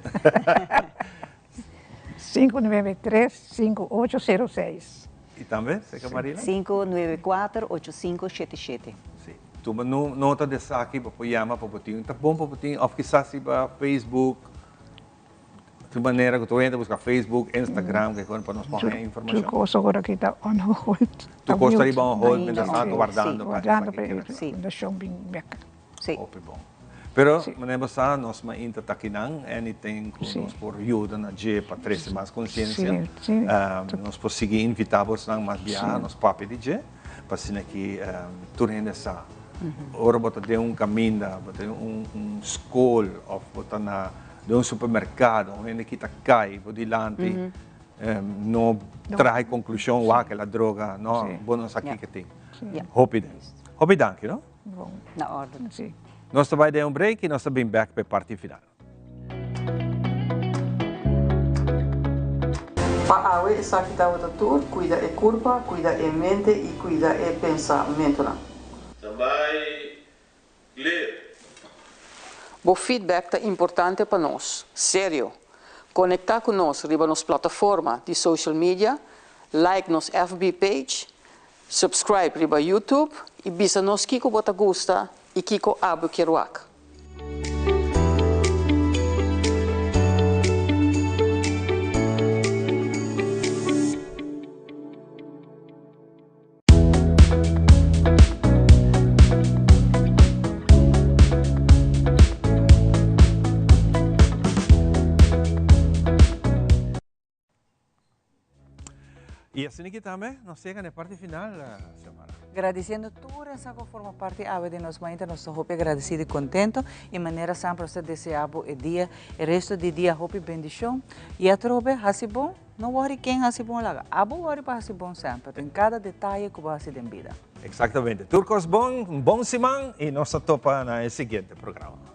593 5806. I tambe, señora Marila? 594 8577. Si. Tuma nota di esaki pa por yama pa bo tin. Ta bon pa bo tin of kisas riba Facebook. Tin manera ku tur hende ta buska Facebook, Instagram, ke kon pa nos por haña informashon. Tur kos awor aki ta on hold. Tur kos ta riba on hold mientras tanto wardando pa esaki keda. Wardando pa e fundashon bin bek. Hopi bon. Pero, manera bo sa, nos mainta ta akinan, anything ku nos por yuda na dje pa trese mas konsiensia, nos por sigui invitá bosnan mas biaha, nos papia di dje, pa asina ki tur hende sa. Ora bo ta den un kaminda, bo ta den un skol òf bo ta na den un supermerkado, un hende ki ta kai bo dilanti, no traha e konklushon, wak el a droga, no, bo no sa kiko tin. Hopi hopi danki, no? Bon. Na orde. Si. Nos ta bai den un break y nos ta bin bek pa e parti final. Pa awe esaki tabata tur, cuida e curpa, cuida e mente y cuida e pensamentonan. Standby, clear. Bo feedback ta importante pa nos. Serio! Conecta cu nos riba nos plataforma di social media, like nos FB page, Subscribe riba YouTube y bisa nos kico bo ta gusta y kico abo kier wak. Y asina ki tambe nos yega na e parti final, Xiomara. Gradiciendo tur esnan cu forma parti awe di nos mainta, nos ta hopi agradecido y contento y manera semper nos ta desea bo e dia, e resto di dia hopi bendicion y atrobe haci bon, no worry ken haci bon laga, abo worry pa haci bon semper den cada detaye cu bo haci den bida. Exactamente. Tur cos bon, un bon siman y nos ta topa na e siguiente programa.